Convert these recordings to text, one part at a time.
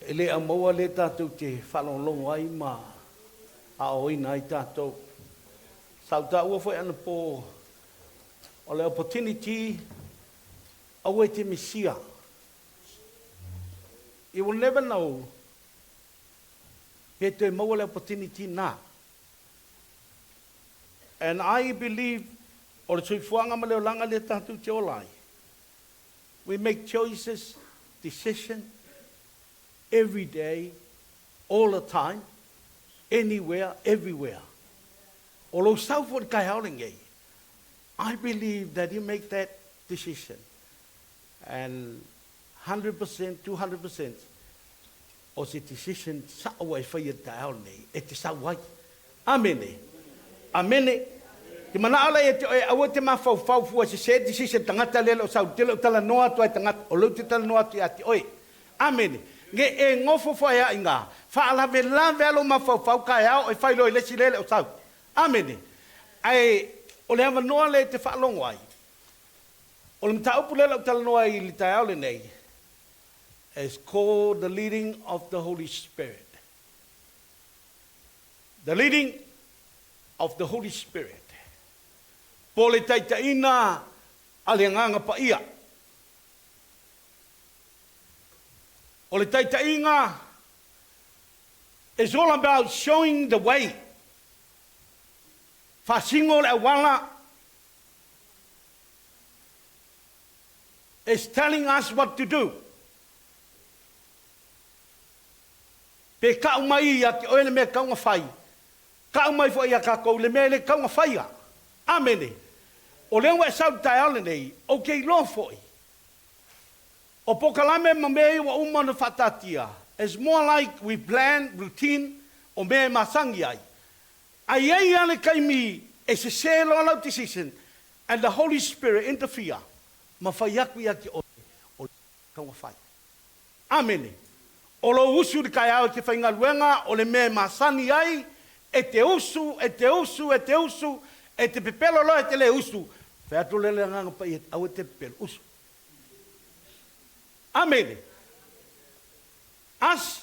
E le aumaua lea tatou te faalogologo ai ma aoaoina ai tatou. Sa ou taua foi anapo o le opportunity aua e te misia. You will never know pe toe maua le opportunity na. And I believe o le soifuaga ma le olaga lea tatou te ola ai, we make choices, decision, every day, all the time, anywhere, everywhere. O lou sau foi i le taeao lenei, I believe that you make that decision and 100%, 200% o se decision sao ua e faia i le taeao lenei e te sau ai. Amene. Amene. Te manao lea ia te oe, aua e te mafaufau fua sese decision tagata lea e le o sau, te le o talanoa atu ai tagata, o lea ou te talanoa atu ia te oe. Amene. Nge e gofo foi a iga, faalavelave a lou mafaufau taeao e fai loa i le isi lea e le o sau. Amene. Ae o le avanoa lea e te faalogo ai, o le mataupu lea o le a ou talanoa ai i le taeao lenei, is called the leading of the Holy Spirit. The leading of the Holy Spirit. Po o le taitaiina a le Agaga Paia. O le taitaiga is all about showing the way. Faasino le auala is telling us what to do. Pe kau mai ia te oe le mea e tatau ona fai, kau mai foi ia tatou le mea e le tatau ona faia. Amene. O lea ua e sau i le taeao lenei, ou te iloa foi, o polokalame ma mea ia ua uma ona faataatia, is more like we plan routine o mea e masani ai. Ae i ai lava le taimi e sese loa lau decision and the Holy Spirit interfere ma fai atu ia te oe o le mea e tatau ona fai. Amene. O lou usu i le taeao e te faigaluega o le mea e masani ai, e te usu, e te usu, e te usu, e te pepelo loa e te le usu, fai atu lea le Agaga Paia, aua e te pepelo, usu. Amene. As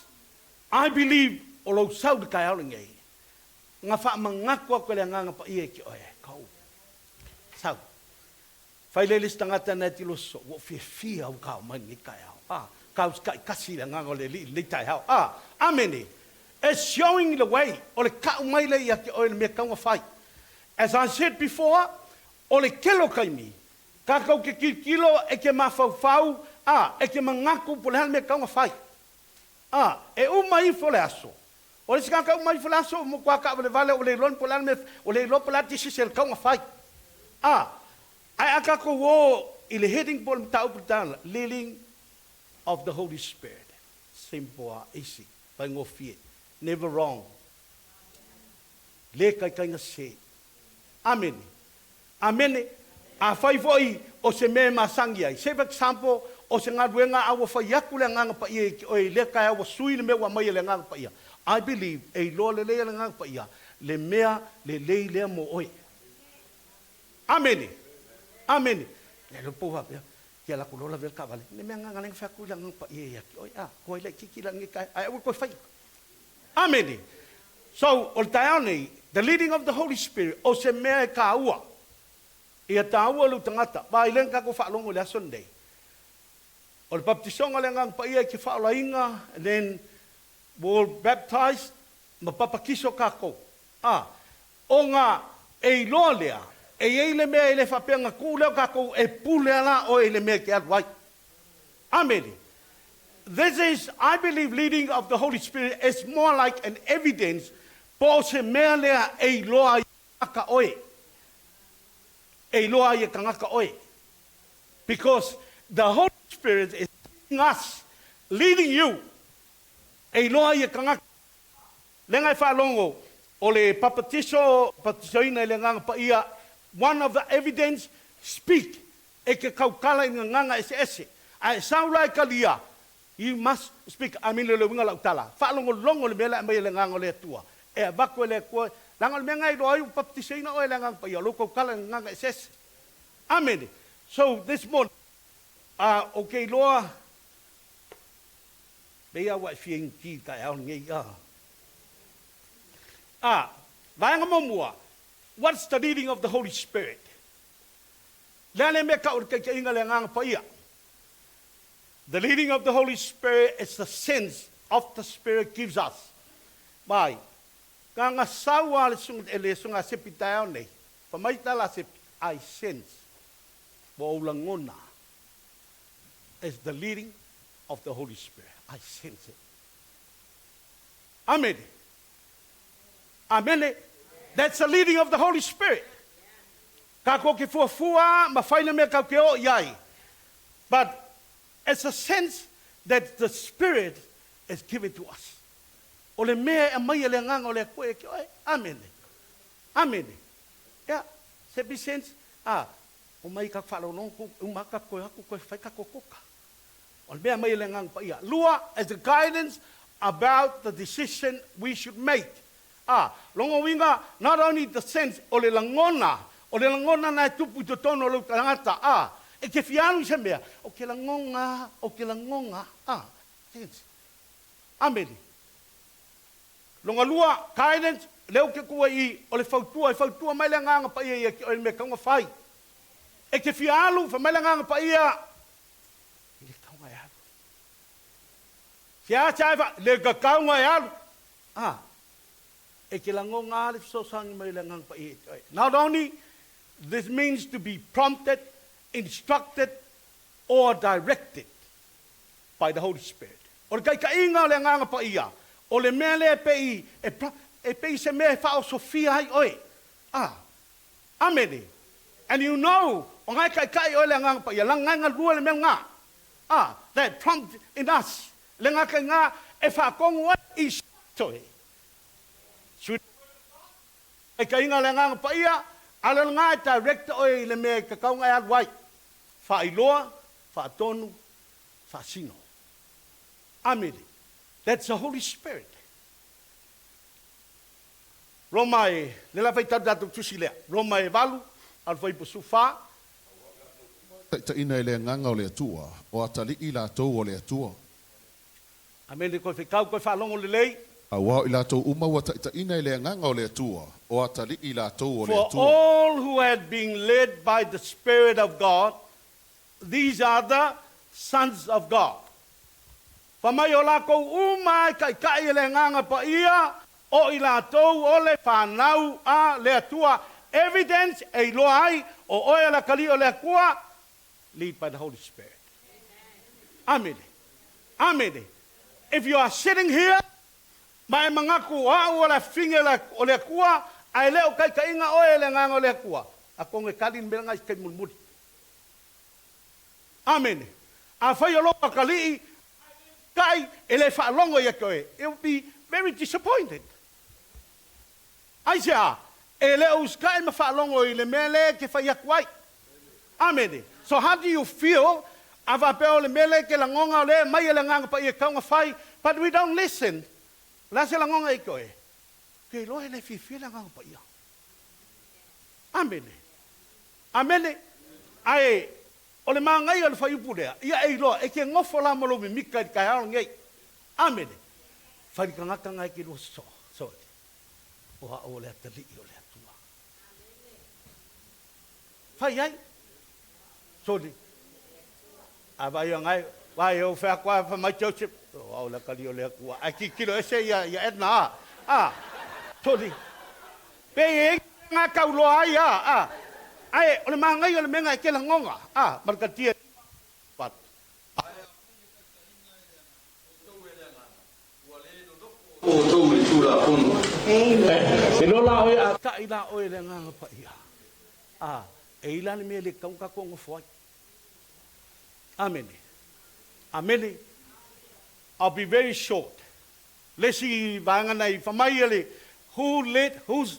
I believe o lou sau i le taeao lenei, na faamanatu atu e le Agaga Paia i te oe, go, sau. Fai lea i le isi tagata na e tilo soo, ua ou fiafia ua tao mai lenei taeao. A, tau taitasi i le Agaga o le Alii i lenei taeao. A, amene. It's showing the way, o le tau mai lea ia te oe le mea e tatau ona fai. As I said before, o le tele o taimi, tatou te tilotilo e te mafaufau, a, e te manatu po o le a le mea e tatau ona fai. A, e uma ifo le aso, o le isi tagata e uma ifo le aso, ua matua taavalevale ua le iloa po o le a le mea, ua le iloa po o le a le decision e tatau ona fai. A, ae a tatou o i le heading po o le mataupu i le tala, leading of the Holy Spirit, simple a, easy, faigofie, never wrong, le taitaiga sese. Amene. Amene. Afai foi o se mea e masani ai, say for example, o se galuega a ua fai atu le Agaga Paia i te oe i lea taeao ua sui le mea ua aumai e le Agaga Paia, I believe e iloa lelei e le Agaga Paia le mea lelei lea mo oe. Amene. Amene. Le iloa pou faapea, Ke ala aku loa lawe le taavale, le mea agaga lea na fai atu i le Agaga Paia ia te oe, a, koe laitiiti la lenei taeao, ae aua le toe faia. Amene. So, o le taeao nei, the leading of the Holy Spirit, o se mea e taua. Ia taua lou tagata. Vaai lea na tatou faalogo i le aso lenei. O le baptisoga o le Agaga Paia i te faaolaina, and then we all baptized, ma papatiso tatou. A, ona e iloa lea, e i ai le mea e le faapea na tuu lea o tatou e pule a la oe i le mea e te alu ai. Amene. This is, I believe leading of the Holy Spirit is more like an evidence po o se mea lea e iloa ai e tagata oe. E iloa ai e tagata oe. Because the Holy Spirit is leading us, leading you. E iloa ai e tagata. Leaga e faalogo, o le papatiso, batisoina i le Agaga Paia, one of the evidence, speak, e ke tautala i gagana eseese. A e sau la e talia, you must speak, I mean le uiga o lau tala, faalogologo i le mea le aumai e le Agaga o le Atua, e avatu e le Atua, leaga o le mea lena e iloa ai ua baptiseina oe e le Agaga Paia, o lou tautala i gagana eseese. Amene. So, this morning, ou te iloa, Pei a ua e fia inu ti i le taeao lenei a. A, vaega muamua, what's the leading of the Holy Spirit? Le a le mea tau o le taitaiga le Agaga Paia? The leading of the Holy Spirit is the sense of the Spirit gives us. Mai, ka ga sau a le suga, e le suga sepi taeao nei, fa mai tala sepi, I sense, ua ou lagona, is the leading of the Holy Spirit. I sense it. Amene. Amene. That's the leading of the Holy Spirit. Ka ko ke fuafua ma fai le mea kau ke o i ai. But it's a sense that the Spirit is given to us. O le mea e aumai e le Agaga o le Atua ia te oe. Amene. Amene. Ia, se be sense, a, omai ka faalogologo uma ka toe atu toe fai tatou toka. O le mea mai e le Agaga Paia. Lua, as the guidance about the decision we should make. A, lona uiga, not only the sense, o le lagona, o le lagona na e tupu i totonu o lou tagata, a, e te fia alu i se mea, o ke lagona, o ke lagona, a, sense. Amene. Lona lua, guidance, lea ou te tua i i, o le fautua, e fautua mai le Agaga Paia ia te oe i le mea e tatau ona fai. E te fia alu, fai mai le Agaga Paia, e le tatau ona e alu. Se a se a e fa, le tatau ona e alu. A, e te lagona lava le fesoasoani mai o le Agaga Paia ia te oe. Not only this means to be prompted, instructed or directed by the Holy Spirit. O le taitaiga o le Agaga Paia, o le mea lea e pei e, e pei se mea e faaosofia ai oe. A, Amene. And you know, o nga e taitai oe le Agaga Paia, leaga e galue le mea lena. A, that prompt in us, le gata e faatonu ai i oe. Sui taitaiga le Agaga Paia, a le lena e direct oe i le mea e tatau ona e alu ai. Faailoa, faatonu, faasino. Amene. That's the Holy Spirit. Roma e, le la faitau tatou tusi lea. Roma e 8, a le fuaiupu 14. Taitaiina e le Agaga o le Atua, o atalii latou o le Atua. Amene koe faitau koe faalogo lelei. Auā o i latou uma ua taitaiina e le Agaga o le Atua, o atalii latou o le For Atua. all who had been led by the Spirit of God, these are the sons of God. Fa mai o lakou uma e taitai e le Agaga Paia, o i latou o le fanau a le Atua. Evidence e iloa ai o oe o le atalii o le Atua, lead by the Holy Spirit. Amene. Amene. If you are sitting here, ma e manatu o au o le afafine o le Atua, ae le o taitaiina oe e le Agaga o le Atua, atonu e tali le mea lena i se taimi mulimuli. Amene. Afai o lou atalii, tai e le faalogo ia te oe, it will be very disappointed. Aisea? E le o usitai ma faalogo i le mea lea e te fai atu ai. Amene. So how do you feel a faapea o le mea lea e te lagona o lea e aumai e le Agaga Paia e tatau ona fai, but we don't listen. O le a se lagona i te oe? Ou te iloa e le fiafia le Agaga Paia. Amene. Amene. Ae o le manaia o le fuaiupu lea, ia e iloa, e te nofo la ma lou mimita i le taeao lenei. Amene. Fai le tagata na e te lua sosoo, sole. O au o le atalii o le Atua. Fai ai. Sole. A vai o ngai, vai o whea koa wha mai Joseph. O au le atalii o le Atua. Ai titilo ese ia, ia Edna a. A. Sole. Pe e ngā tauloa ai a, a. Ae, o le manaia o le mea na e te lagona, a, ma le tatia but. Outou i le Tulafono. E loa la oe a taʻi la oe e le Agaga Paia, a e i la le mea e le tatau ona tatou nofo ai. Amene. Amene. I'll be very short. Le isi vaega na i fa mai e le who led, who's,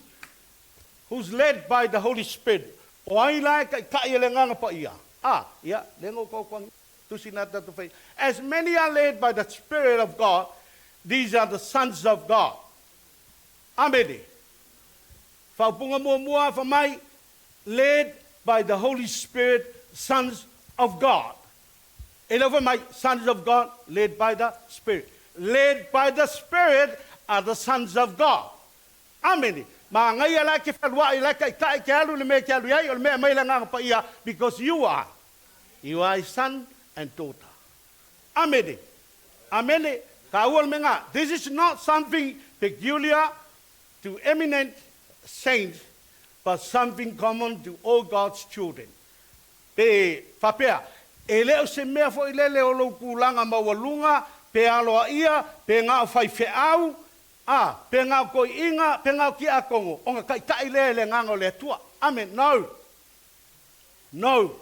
who's led by the Holy Spirit. O ai la e taʻitaʻi e le Agaga Paia? A, ia, le no ko ko tusi na tatou fai. As many are led by the Spirit of God, these are the sons of God. Amene. Faaupuga muamua fa mai, led by the Holy Spirit, sons of God. E le fa mai, sons of God, led by the Spirit. led by the Spirit are the sons of God. Amene. Magaia la e te fealuai, la e taitai e te alu i le mea e te alu i ai, o le mea e aumai le Agaga Paia, because you are, you are a son and daughter. Amene. Amene. Taua le mea lena. This is not something peculiar to eminent saints, but something common to all God's children. Pe faapea, e le o se mea foi lele o lou tulaga maualuga, pe aloaia, pe na o faifeau, a, pe na o toeaiina, pe na o tiakono, ona taitai lea e le Agaga o le Atua. Amen. No. No.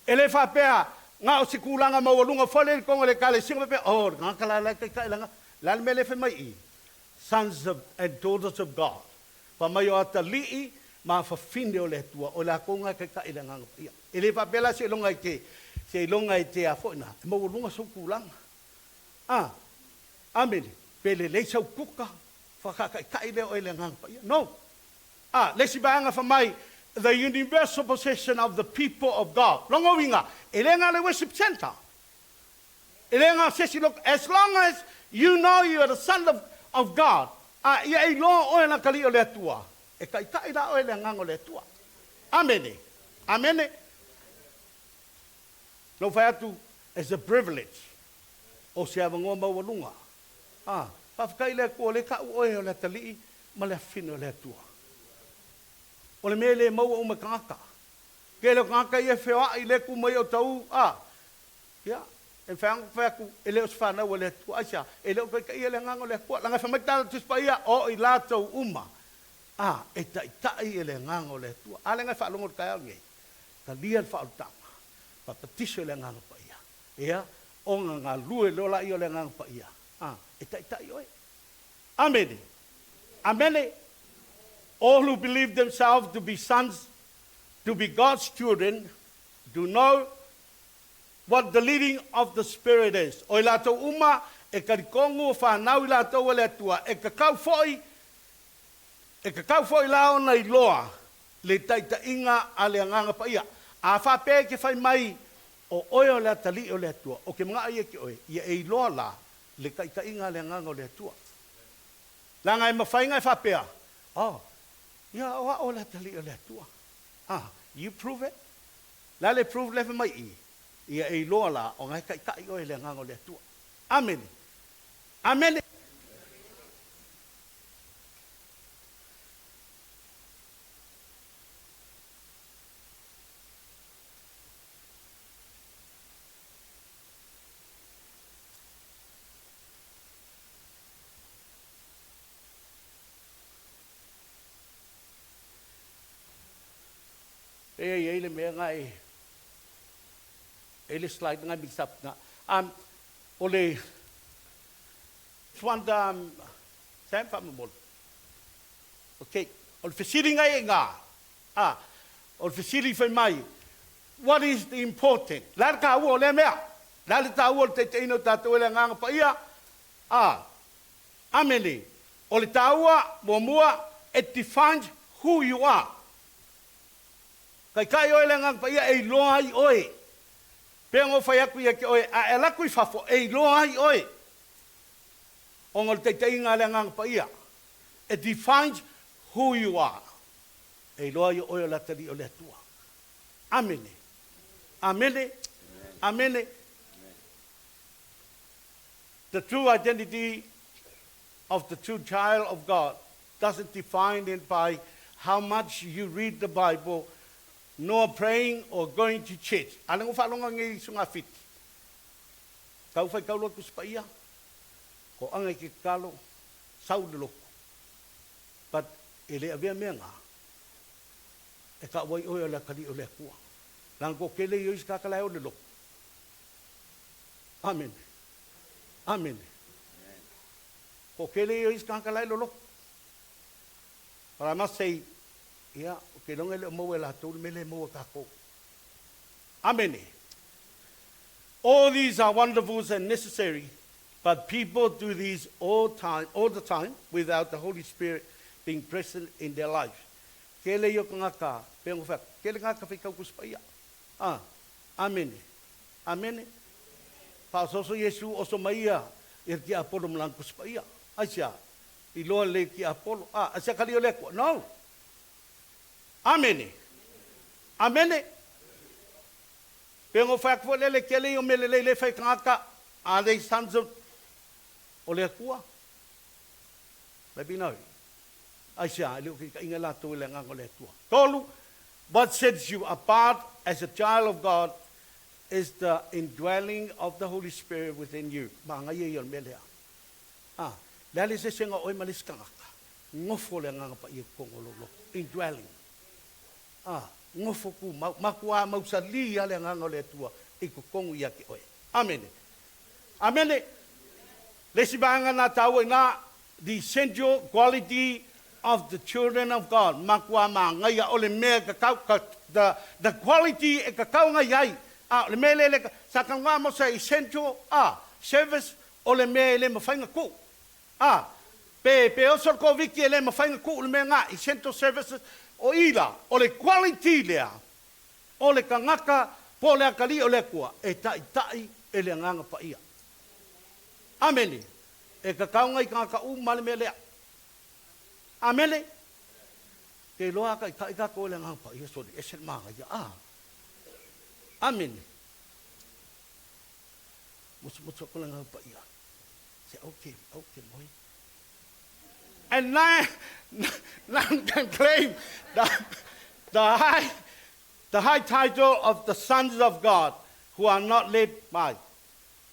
E le faapea, na o se tulaga maualuga foi lea i totonu o le Ekalesia, faapea, oh, le tagata la la e taitai le Agaga. O le a le mea lea e fai mai i i? Sons of and daughters of God. Fai mai o atalii ma afafine o le Atua, o i latou na e taitai i le Agaga Paia. E le faapea la seiloga e te, seiloga e te a foi na, e maualuga sou tulaga. A, amene, pe lelei sau kuka, whakataitai lea oe i le Agaga Paia. No. A, le isi vaega fai mai, the universal possession of the people of God. Lona uiga, e le na o le worship centre. E le na o se isi loto. As long as you know you are the son of, of God, a ia e iloa oe na atalii o le Atua, e taitai la oe i le Agaga o le Atua. Amene. Amene. Na ou fai atu, it's a privilege, o se avanoa maualuga. A, faafetai i le Atua, o lea e tau oe o le atalii ma le afine o le Atua. O le mea e le maua uma e tagata. Tele o tagata ia e feoai lea e tu mai o tau, a, ia, e mafai lava ona fai atu, e le o se fanau a le Atua. Aisea? E le o taitaia le Agaga o le Atua. Leaga e fai mai tala Tusi Paia, o i latou uma, a, e taitai e le Agaga o le Atua. A lea na e faalogo i le taeao lenei, talia le faaolataga, papatiso i le Agaga Paia, ia, ona galue loa laia o le Agaga Paia, a, e taitai oe. Amene. Amene. All who believe themselves to be sons, to be God's children, do know what the leading of the Spirit is. O i latou uma e talitonu o fanau i latou e le Atua, e tatau foi, e tatau foi la ona iloa le taitaiga a le Agaga Paia. A faapea e te fai mai o oe o le atalii o le Atua, ou te manao ia te oe, ia e iloa la le taitaiga a le Agaga o le Atua. Leaga e mafai ona e faapea, Oh, ia o au o le atalii o le Atua. Ah, you prove it? Le a le prove lea fai mai i? Ia e iloa la ona e taitai oe i le Agaga o le Atua. Amene. Amene. E i ai le mea na e e le slide na mix up na. Um, o le want um, Sam whaamamolo. Okay. O le fesili ngai e ngā. Ah, o le fesili fai mai, what is the important? Le a le taua o lea mea? Le a le taua o le taitaiina o tatou e le Agaga Paia? Ah, amene. O le taua, muamua, it defines who you are. Taitai oe i le Agaga Paia e iloa ai oe. Pei ona ou fai atu ia te oe, a e alu atu i fafo, e iloa ai oe. Ona o le taitaiga a le Agaga Paia. It defines who you are. E iloa ai oe o le atalii o le Atua. Amene. Amene. Amene. The true identity of the true child of God doesn't define it by how much you read the Bible, nor praying or going to church. A le ngo faalogo nei suga fiti. Tau fai tau loa Tusi Paia, ko aga i ke tatalo, sau le lotu. But e le avea mea na, e kau ai oe o le atalii o le Atua. Leaga toatele ia o isi tagata la e o le lotu. Amene. Amene. Toatele ia o isi tagata la e lolotu. But I must say, ia, ou te iloga e le o maua e latou le mea lea e maua e tatou. Amene. All these are wonderful and necessary, but people do these all time, all the time without the Holy Spirit being present in their life. Tele ia o tagata, pei ona fai atu, tele tagata faitau Tusi Paia. Ah, amene. Amene. Faaosooso Iesu, oso mai ia. Ia le tiapolo ma lana Tusi Paia. Aisea? Iloa lelei e le tiapolo, a, aisea ka lio le Atua? No. Amene. Amene. Pe ona ou fai atu foi lea, le tele ia o mea lelei lea e fai e tagata, are they sons of o le Atua? Let me know. Aisea? E le o taitaiina latou e le Agaga o le Atua. 3, What sets you apart as a child of God is the indwelling of the Holy Spirit within you. Manaia ia o le mea lea. A, le a le eseesega o oe ma le isi tagata? Nofo le Agaga Paia i totonu o lou loto. Indwelling. A, nofo tumau, matua mausali lava le Agaga o le Atua i totonu ia te oe. Amene. Amene. Le isi vaega na taua i ina, the essential quality of the children of God, matua manaia o le mea e tatau, ka, the, the quality e tatau ona i ai. A, o le mea lea le, sa talanoa mo se essential, a, service, o le mea e le mafai ona tuu. A, pe, pe oso le Koviti e le mafai ona tuu le mea lena, essential services, o i la, o le quality lea o le tagata po o le atalii o le Atua e taitai e le Agaga Paia. Amene. E tatau ona i tagata uma le mea lea. Amene. Ke iloa a taitai tatou e le Agaga Paia, soli ese le manaia. A. Amene. Motumotu atu le Agaga Paia. Se okay, okay, moe. And none, none can claim the, the, high, the high title of the sons of God who are not led by.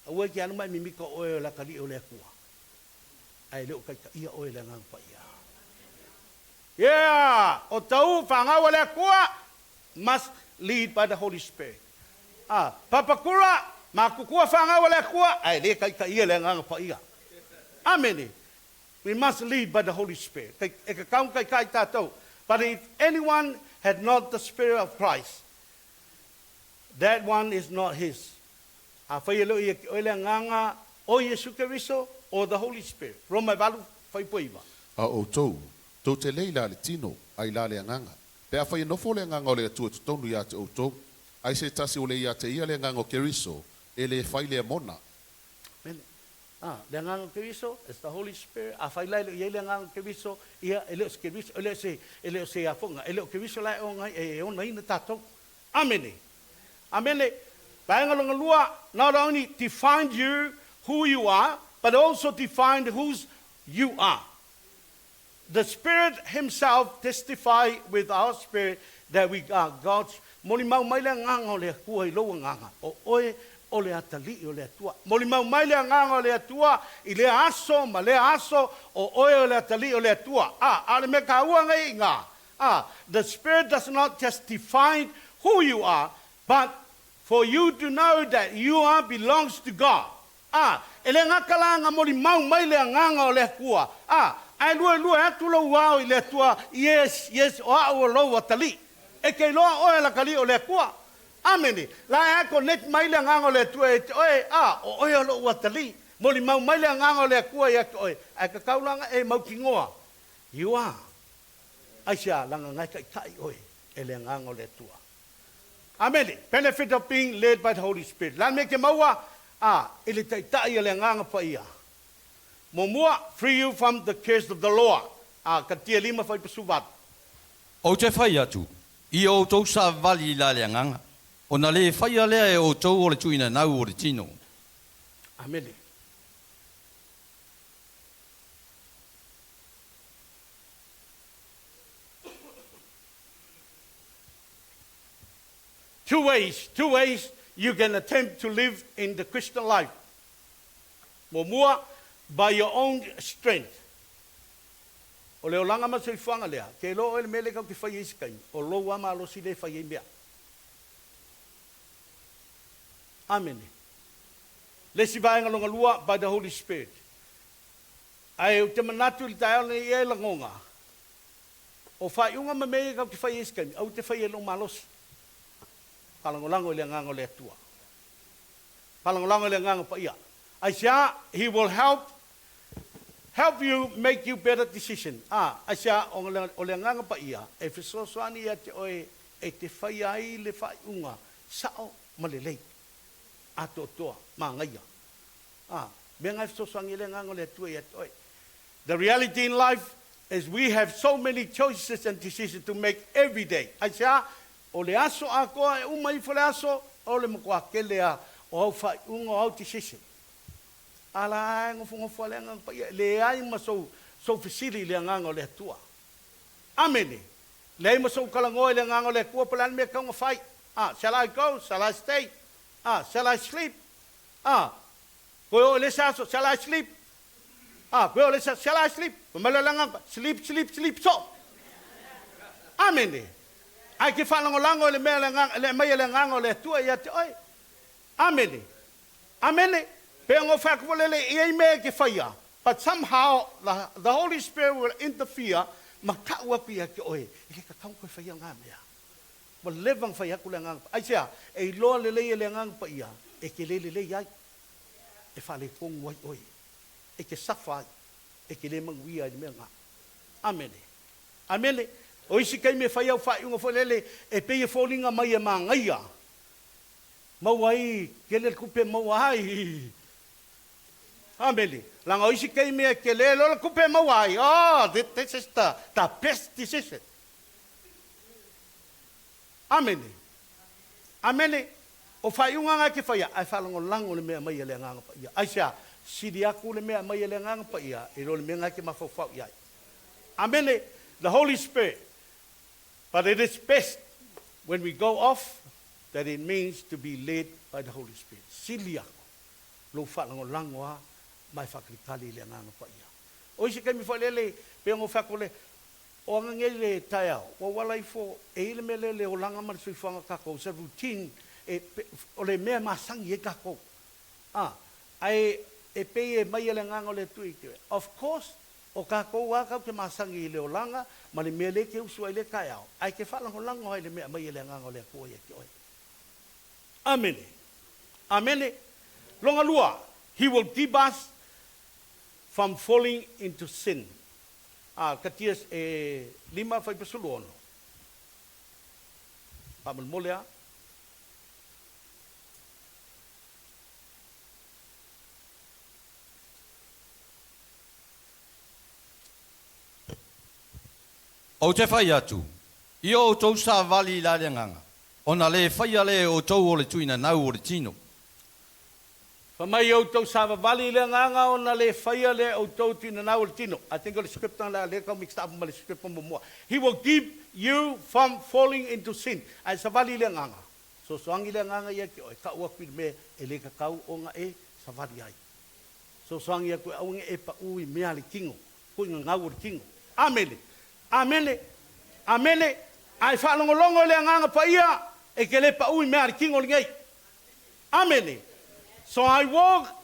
Aua e te alu mai mimita o oe o le atalii o le Atua, ae le o taitaia oe e le Agaga Paia. Yeah! O tau whangau a le Atua must lead by the Holy Spirit. Ah, papakura, makutua whangau a le Atua, ae le taitaia e le Agaga Paia. Amene. We must lead by the Holy Spirit. Kei, e kakau kai kai tātou. But if anyone had not the Spirit of Christ, that one is not his. Afai e le o ia te oe le Agaga o Iesu Keriso or the Holy Spirit. Roma e valu, fuaiupu e iva. A outou, tou te lei la le tino, ai la le Agaga. Pe afai e nofo le Agaga o le Atua i totonu ia te outou, ai se tasi o le ia te ia le Agaga o Keriso, e le fai lea mona. Mene. A, le Agaga o Keriso, it's the Holy Spirit. Afai la e le o i ai le Agaga o Keriso, ia, e le o se Keriso, e le o se, e le o se afoga, e le o Keriso la e ona, e onaina tatou. Amene. Amene. Vaega lona lua, not only define you who you are, but also define whose you are. The Spirit himself testify with our spirit that we are God's. Molimau mai le Agaga o le Atua i lou agaga, o oe o le atalii o le Atua. Molimau mai le Agaga o le Atua i lea aso ma lea aso, o oe o le atalii o le Atua. A, a o le mea taua nei i ina, a, the Spirit does not just define who you are, but for you to know that you are belongs to God. A, e le gata la na molimau mai le Agaga o le Atua, a, ae luelue atu lou ao i le Atua, yes, yes, o a'u o lou atalii. E te iloa oe latalii o le Atua. Amene. La e connect mai le Agaga o le Atua ia te oe, a, o oe o lou atalii. Molimau mai le Agaga o le Atua ia te oe, ae tatau la na e mautinoa, you are. Aisea, leaga na e taitai oe e le Agaga o le Atua. Amene. Benefit of being led by the Holy Spirit. Le a le mea e te maua? A, i le taitai a le Agaga Paia. Muamua, free you from the curse of the law. A, Kalatia lima fuaiupu 18. Ou te fai atu, i o outou savali la le Agaga, ona le faia lea e outou o le tuuina nau o le tino. Amene. Two ways, two ways you can attempt to live in the Christian life. Muamua, by your own strength. O le olaga ma le soifuaga lea, ke iloa oe le mea lea kau te fai ai i se taimi, o lou lava malosi lea e fai ai mea. Amene. Le isi vaega lona lua, by the Holy Spirit. Ae ou te manatu i le taeao lenei ia e lagoga, O faaiuga ma mea ia kau te fai ai i se taimi, aua te fai ai lou malosi. Faalagolago i le Agaga o le Atua. Faalagolago i le Agaga Paia. Aisea, He will help, help you make you better decision. A, aisea, o le, o le Agaga Paia e fesoasoani ia te oe e te faia ai le faaiuga sao ma lelei, atoatoa, manaia. A, Mea nga e fesoasoani ai le Agaga o le Atua ia te oe. The reality in life is we have so many choices and decisions to make every day. Aisea? O le aso atoa e uma ifo le aso, o le matua tele a o au faaiuga o au decision. A la e nofonofo a le Agaga Paia, e leai ma sou, sou fesili i le Agaga o le Atua. Amene! Leai ma sou talanoa i le Agaga o le Atua po o le a le mea e tatau ona fai. Ah, shall I go? Shall I stay? Ah, shall I sleep? Ah, Koe oo i le isi aso, shall I sleep? Ah, koe oo i le isi aso, shall I sleep? Fai mai loa le agaga, sleep, sleep, sleep soo. Amene. Ae ke faalagolago i le mea le agaga, le aumai e le Agaga o le Atua ia te oe. Amene. Amene. Pei ona ou fai atu foi lele, e i ai mea e te faia, but somehow the, the Holy Spirit will interfere ma tau atu ia te oe, e le tatau ona toe faia na mea. Ua leva ona fai atu le Agaga, aisea? E iloa lelei e le Agaga Paia e te le lelei ai. e faaletonu ai oe, e te safa ai, e te le manuia ai i le mea lena. Amene. Amene. O isi taimi e fai au faaiuga foi lele e pei e foliga mai e manaia, maua ai tele le tupe maua ai. Amene. Leaga o isi taimi e tele loa le tupe e maua ai, oh, this is the, the best decision. Amene. Amene. O faaiuga na e te faia, ae faalagolago le mea aumai e le Agaga Paia. Aisea? Sili atu le mea aumai e le Agaga Paia i lo le mea na e te mafaufau i ai. Amene. The Holy Spirit. But it is best when we go off that it means to be led by the Holy Spirit. Sili atu lou faalagolago a ma e faatalikali i le Agaga Paia. O isi taimi foi lele, pei ona ou fai atu le, O aga nei le taeao, ua uala ifo, e i ai le mea lea le olaga ma le soifuaga o tatou, it's a routine, e, o le mea e masani ai tatou. A, ae e pei e mai e le Agaga o le Atua i te, of course, o tatou lava tatou te masani i le olaga ma le mea lea e te usu ai i le taeao, ae e te faalagolago lava i le mea e aumai e le Agaga o le Atua ia te oe. Amene. Amene. Lona lua, He will keep us from falling into sin. A, katia e 5 16. Faamolemole a. Ou te fai atu, i o outou savali i la le agaga, ona le faia lea e outou o le tuinanau o le tino. Fai mai outou savavali i le agaga ona le faia lea e outou tuinanau o le tino. I think o le script lea lea tau mixed up ma le script muamua. He will keep you from falling into sin. Ae savali i le agaga. Sosoagi le agaga ia te oe, tau atu i le mea e le tatau ona e savali ai. Sosoagi atu e aua ne i e pau i mea a le tino, tuinanau o le tino. Amene. Amene. Amene. Ae faalogologo i le Agaga Paia, e te le pau i mea a le tino lenei. Amene. So I walk,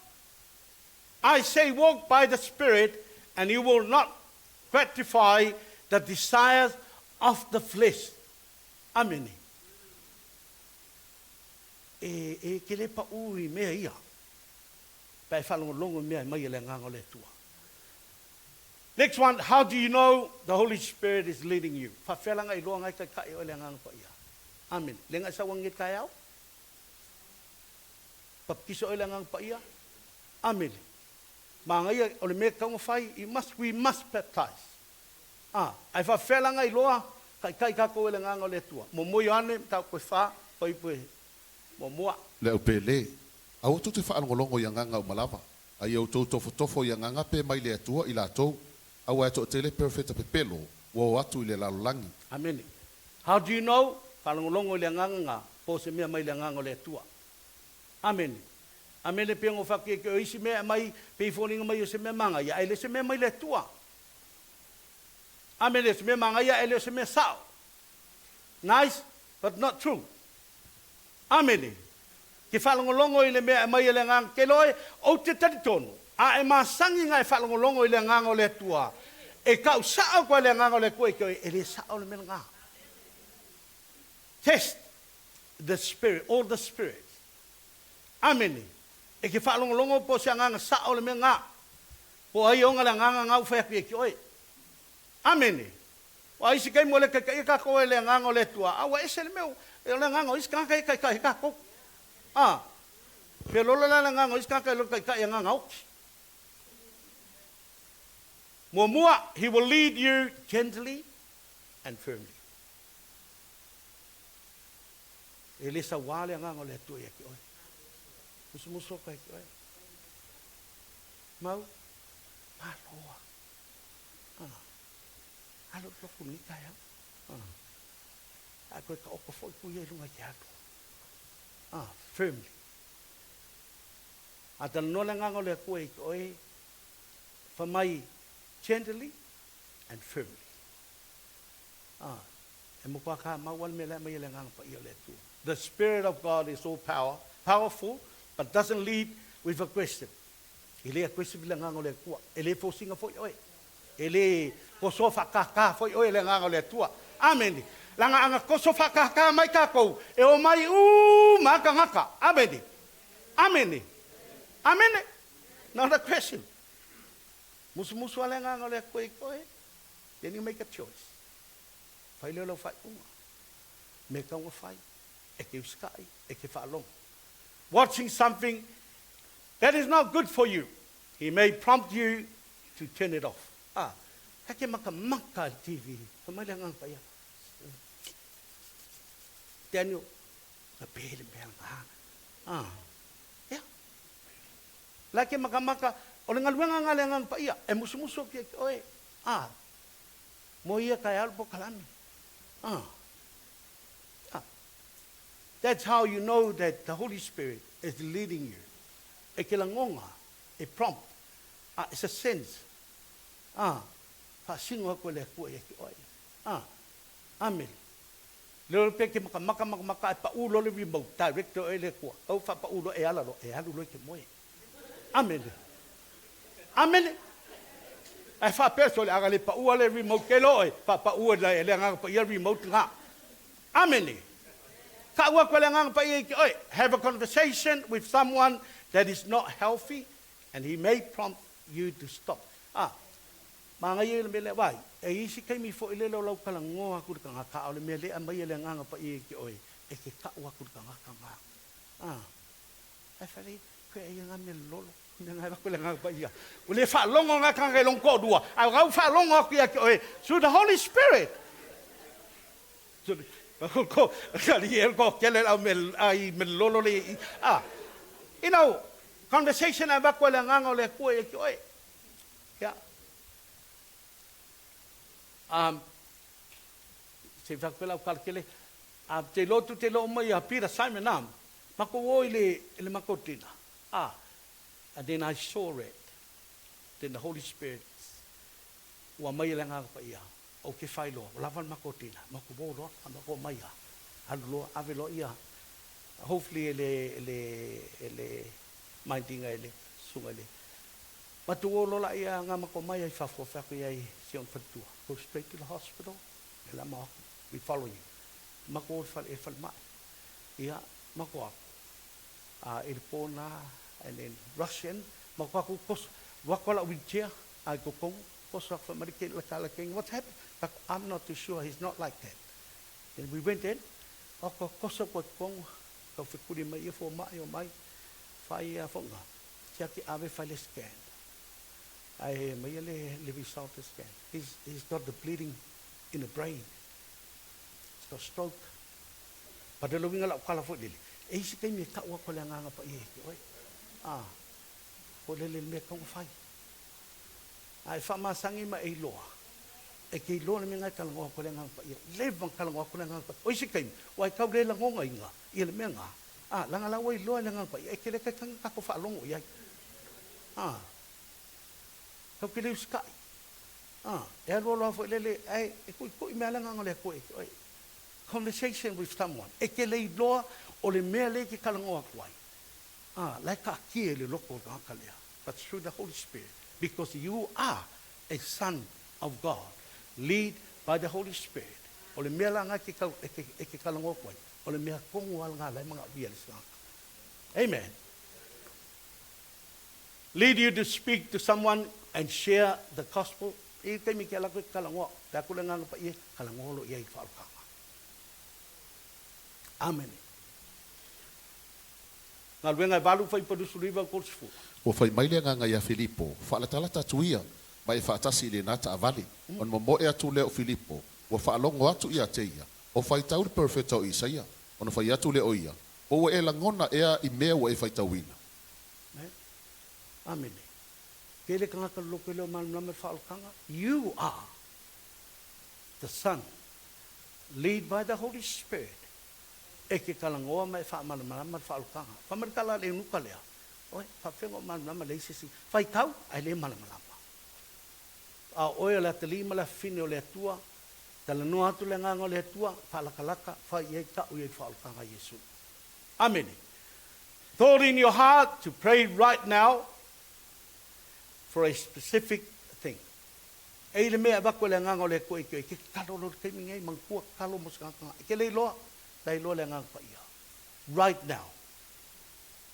I say walk by the Spirit, and you will not gratify the desires of the flesh. Amene. E, e te le pau i mea ia, pe a e faalogologo i mea e mai e le Agaga o le Atua. Next one, how do you know the Holy Spirit is leading you? Faafefea la na iloa na e taitai oe le Agaga Paia. Amene. Le na e sau agi e taeao? Papikisa oe le Agaga Paia? Amene. Manaia, o le mea e tatau ona fai, you must, we must baptize. A, ae faafefea la na iloa, taitai tatou e le Agaga o le Atua. Muamua Ioane, mataupu e fa, fuaiupu e muamua. Le au pele, aua tou te faalogologo i agaga uma lava, a ia outou tofotofo i agaga pe mai le Atua i latou, aua e toatele perofeta pepelo ua o atu i le lalolagi. Amene. How do you know? Faalogologo i le agaga nga, po o se mea mai le Agaga o le Atua. Amene. Amene pei ona ou fai atu ia te oe isi mea e aumai pei e foliga mai o se mea magaia, ae le o se mea mai le Atua. Amene, o se mea magaia ae le o se mea sao. Nice, but not true. Amene. Ke faalogologo i le mea e aumai e le Agaga, ke iloa e, ou te talitonu, a e masani na e faalogologo i le Agaga o le Atua, e tau sao atu ai le Agaga o le Atua i te oe, e le sao le mea lena. Test the spirit, all the spirits. Amene. E ke faalogologo po o se agaga sao le mea lena. Po o ai e ona le agaga na ua fai atu ia te oe. Amene. Ua ai se taimi ua le taitaia tatou e le Agaga o le Atua, a ua ese le mea, o le agaga o isi tagata e taitai ai tatou. A, feoloolo la le agaga o isi tagata i lo le taitai agaga oti. Muamua, He will lead you gently and firmly. E le sauā le Agaga o le Atua ia te oe. Musumusu atu ia te oe. Mau, malo a. Ah. Alo i loku lenei taeao. Ah. Ae toe taoto foi ku ia i luga i te alu. Ah, firmly. A talanoa le Agaga o le Atua ia te oe, fai mai gently and firmly. Ah, e matua kāmau lava le mea la e aumai e le Agaga Paia o le Atua. The Spirit of God is all power, powerful, but doesn't lead with aggression. E le aggressive le Agaga o le Atua. E le fosiga foi oe. E le kosoa faakākā foi oe e le Agaga o le Atua. Amene. Leaga ana koso faakākā mai tātou, e omai uma lava tagata. Amene. Amene. Amene. Not aggressive. Musumusu lava le Agaga o le Atua i koe, then you make a choice. Fai lea o lau faaiuga. Mea e tatau ona fai, e te usitai, e te faalogo. Watching something that is not good for you, he may prompt you to turn it off. A, ta te makamaka i le TV, fai mai le Agaga Paia, Daniel, na pe le mea lena. A, ia. La ke makamaka, o le galuega lena a le Agaga Paia, e musumusu atu ia te oe. A, mo ia ka e alu polokalame. A, a. That's how you know that the Holy Spirit is leading you. E ke lagona, e prompt, a, it's a sense. A, faasino atu e le Atua ia te oe. A, amene. Le olo pea ke makamaka makamaka ae paʻu loa le remote, direct loa e le Atua. Tau faapaʻu loa e ala loa, e alu loa i te moe. Amene. Amene. Ae faapea, sole a na le paʻua le remote ke loa oe, faapaʻu e le Agaga Paia le remote lena. Amene. Kau atu e le Agaga Paia i te oe. Have a conversation with someone that is not healthy and he may prompt you to stop. Ah, Manaia le mea lea, vaai, e i ai se taimi foi lele o lau talanoa atu i le tagata, a o le mea lea e aumai e le Agaga Paia ia te oe, e te tau atu i le tagata na. Ah, ae fai mai, Koe ai ngā mea lolo, mea ngā avatu e le Agaga Paia. Ua le faalogo ngā tagata i lona toalua, a o lau faalogo atu ia te oe, through the Holy Spirit. You know, conversation e avatu e le Agaga o le Atua ia te oe. Ia. Um, se i whakapela lau kalakele, te iloa tu te iloa mai a Peter Simon am, makou o i le, i le makou tina. Ah, and then I saw it. Then the Holy Spirit, ua mai e le Agaga Paia, Ou te whai loa, ua lava le makou tina, makou o loa, a makou omai a, alu loa, ave loa ia, hopefully e le, e le, e le mindinga e le susuga i le Matou o loa laia nga makou mai ai fafo, fai atu iai si ona faletua, go straight to the hospital, e la ma aku, we follow you. Makou o i le fale, e falemai. Ia, makou aku, a i le po na, and then rush in, makou aku, koso, alu atu a lau wheelchair, a i totonu, koso aku fai mai le tala king, what's happened? Fai atu, I'm not too sure, he's not like that. Then we went in, oko koso aku i totonu, tau fekuli mai ia fomai omai, fai ia foga. Tiaki ave fai le scan. Ae aumaia le le result le scan. He's he's got the bleeding in the brain. He's got stroke. But o le uiga lau tala foi lele, e i ai se taimi e tau atu ai le Agaga Paia ia te oe. A, foi lele le mea e tatau ona fai. A e faamasani ma e iloa, e te iloa le mea lena e talanoa atu ai le Agaga Paia. Leva ona talanoa atu le Agaga Paia. O isi taimi, ua e tau le lagonaina ia le mea lena, A, leaga la ua iloa e le Agaga Paia, e tele kai tagi tatou faalogo i ai. A, tatou te le usitai. A, e alualu lava foi lele, ae e tuitui mea a le Agaga o le Atua ia te oe. Conversation with someone, e te le iloa o le mea lea e te talanoa atu ai. A, la e taatia i le loto o le tagata lea, but through the Holy Spirit, because you are a son of God, lead by the Holy Spirit. O le mea la lena e te, e te, e te talanoa atu ai, O le mea tonu lava lena la e manaomia e le isi tagata. Amen. Lead you to speak to someone and share the gospel. E i le taimi ke ala atu e talanoa, pe atu le Agaga Paia, talanoa loa i ai i le faaolataga. Amene. Galuega e 8 fuaiupu 29 30. Ua fai mai le Agaga iā Filipo, Faalatalata atu ia, ma e faatasi i lenā taavale. Ona momoe atu lea o Filipo, ua faalogo atu ia te ia, o faitau le perofeta o Isaia. Ona fai atu lea o ia, Po ua e lagona ea i mea ua e faitauina? Amene. Tele tagata loloto e le o malamalama i le faaolataga. You are the Son, lead by the Holy Spirit, e te talanoa ma e faamalamalama le faaolataga. Fai mai le tala a le eunuka lea, Oe, faafefea ona ou malamalama, leai se isi. Faitau, ae le malamalama. A o oe o le atalii ma le afafine o le Atua, talanoa atu le Agaga o le Atua, faalatalata, fai i ai, tau i ai le faaolataga a Iesu. Amene. Thought in your heart to pray right now for a specific thing. E i le mea e avatu e le Agaga o le Atua i te oe, e te tatalo loa i le taimi lenei, manatua tatalo mo se tagata e te le iloa, la e iloa le Agaga Paia. Right now.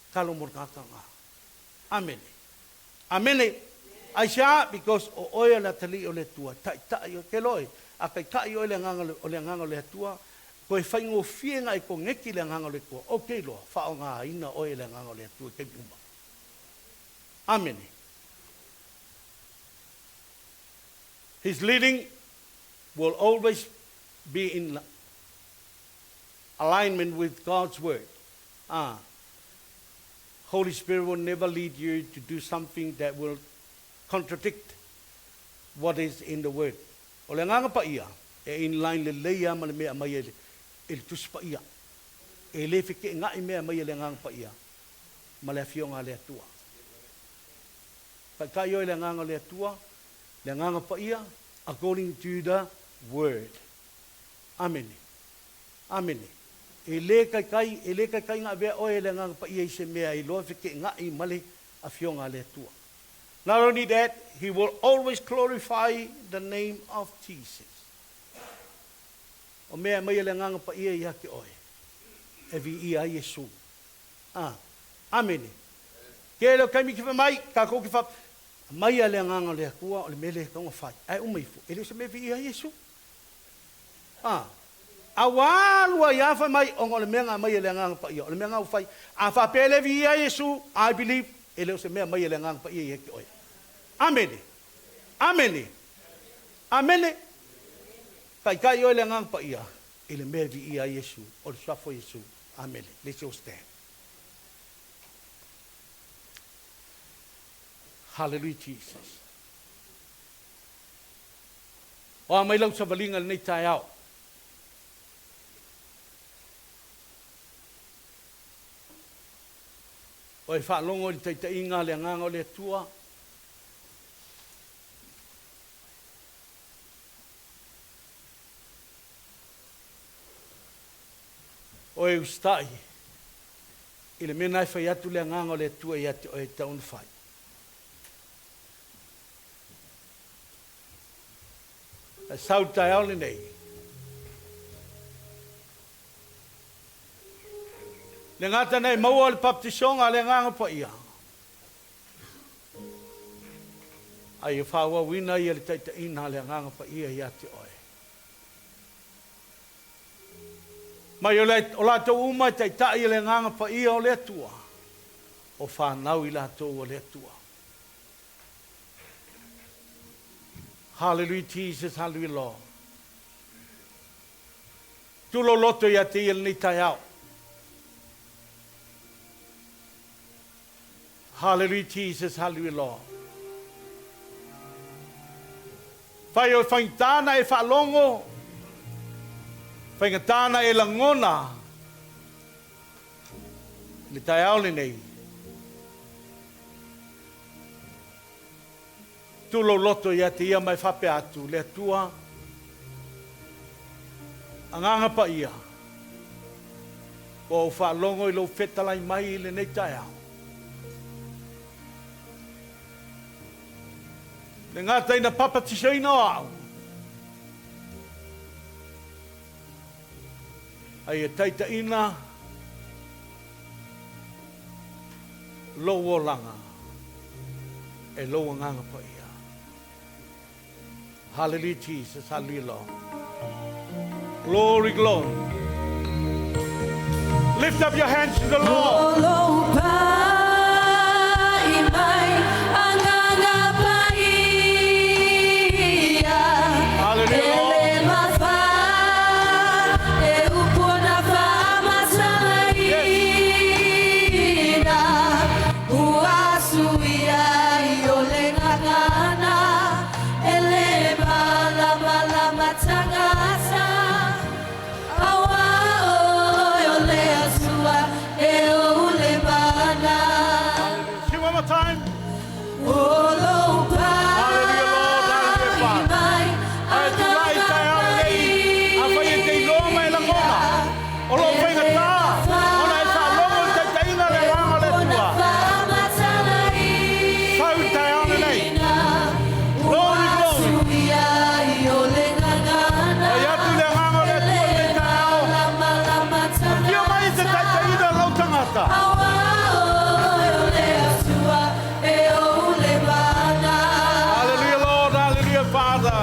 Tatalo mo le tagata lena. Amene. Amene. Aisea? Because o oe o le atalii o le Atua, taitai oe, ke loe, a taitai oe le Agaga o le Agaga o le Atua, toe faigofie ona e koneti le Agaga o le Atua, ou te iloa, faaaogaina oe e le Agaga o le Atua i taimi uma. Amene. His leading will always be in alignment with God's word. Ah. Holy Spirit will never lead you to do something that will contradict what is in the word. O le Agaga Paia, e in line lelei lava ma le mea e aumai e le Tusi Paia. E le feteenai mea e aumai e le Agaga Paia ma le Afioga a le Atua. Taitai oe i le Agaga o le Atua, le Agaga Paia, according to the word. Amene. Amene. E le taitai, e le taitai ona avea oe e le Agaga Paia i se mea e iloa e feteenai ma le Afioga a le Atua. Not only that, he will always glorify the name of Jesus. O mea e aumai e le Agaga Paia ia te oe, e viia ai Iesu. A. Amene. Tele o taimi ke fai mai, tatou ke fa, aumaia le Agaga o le Atua, o le mea lea e tatau ona fai. Ae uma ifo, e le o se mea e viia ai Iesu. A. A ua alu ai lava fai mai, ona o le mea na aumai e le Agaga Paia, o le mea na ua fai. A faapea e le viia ai Iesu, I believe, e le o se mea aumai e le Agaga Paia ia te oe. Amene. Amene. Amene. Taitai oe le Agaga Paia i le mea e viia ai Iesu, o le Suafa o Iesu. Amene. Let's all stand. Hallelujah Jesus. O a mai lau savaliga i lenei taeao. O e faalogo i le taitaiga a le Agaga o le Atua. O e usitai i le mea na e fai atu le Agaga o le Atua ia te oe e tatau ona fai. Ae sau i le taeao lenei. Le gata na e maua o le baptisoga a le Agaga Paia, a ia faaauauina ia le taitaiina a le Agaga Paia ia te oe. Mai o, le, o latou uma e taitai e le Agaga Paia o le Atua, o fanau i latou o le Atua. Hallelujah Jesus, hallelujah Lord. Tulo loto ia te ia lenei taeao. Hallelujah Jesus, hallelujah Lord. Fai o faigata na e faalogo, faigata na e lagona i le taeao lenei. Tu lou loto ia te ia ma e faapea atu, Le Atua, Agaga Paia, ua ou faalogo i lou fetalai mai i lenei taeao. Le gata ina papatisaina o au, a ia taitaiina lou olaga e lou Agaga Paia. Hallelujah Jesus, hallelujah Lord. Glory, glory. Lift up your hands to the Lord. Hallelujah, Lord, hallelujah, Father. Ae tulai i taeao lenei, afai e te iloa ma e lagona, o lou faigata ona e faalogo i le taitaiga a le Agaga o le Atua. Sau i le taeao lenei. Glory, glory. Fai atu i le Agaga o le Atua i lenei taeao, afio mai e te taitaiina lou tagata. Hallelujah, Lord, hallelujah, Father.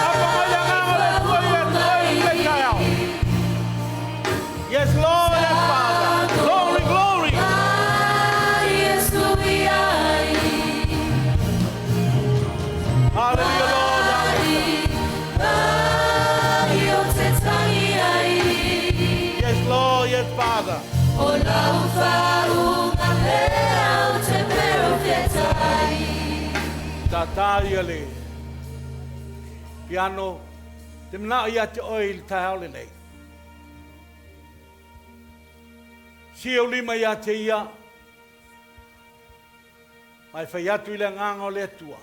Apa mai le Agaga o le Atua ia te oe i lenei taeao. Yes, Lord, yes, Father. Glory, glory. Hallelujah, Lord, hallelujah. Yes, Lord, yes, Father. Tātā ia le piano, te manao ia te oe i le taeao lenei. Sia ou lima ia te ia, ma e fai atu i le Agaga o le Atua.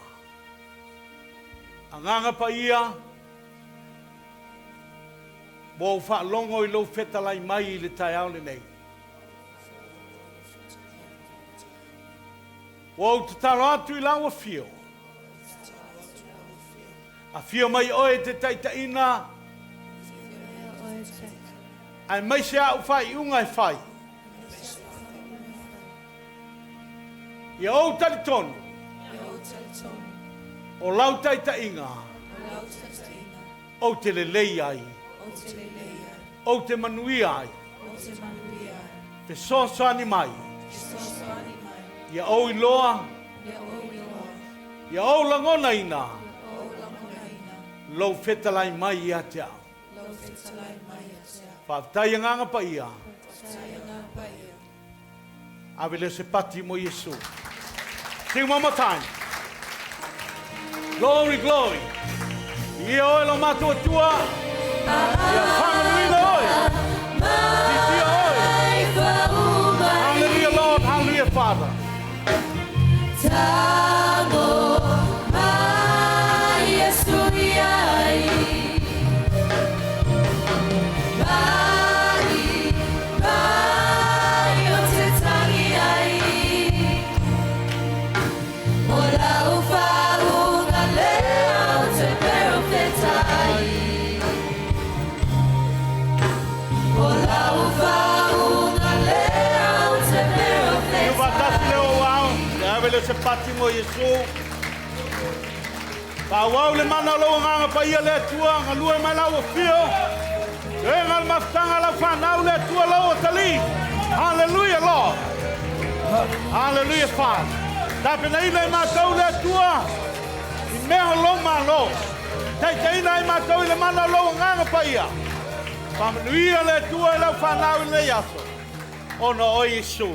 Agaga Paia, ua ou faalogo i lou fetalai mai i le taeao lenei. Ua ou tatalo atu i lau afio. Afio mai oe te taitaiina aemaise a'u faaiuga e fai. Ia ou talitonu o lau taitaiga ou te lelei ai, ou te manuia ai. Fesoasoani mai ia ou iloa, ia ou lagonaina lou fetalai mai ia te au. Faafetai Agaga Paia. Ave lea o se pati mo Iesu. Sing one more time. Glory, glory. Ia oe lo matou Atua. Ia faamanuina oe. Siitia oe. Hallelujah, Lord. Hallelujah, Father. Ia faatasi lea o ao, le ave lea o se pati mo Iesu. Faaauau le mana o lou Agaga Paia le Atua, galue mai lau afio. Toega le mafutaga a lau fanau le Atua lou atalii. Hallelujah, Lord. Hallelujah, Father. Tapenaina i matou le Atua i mea o lou Malo. Taitaiina ai matou i le mana o lou Agaga Paia. Faamanuia le Atua i lau fanau i lenei aso. Ona o Iesu.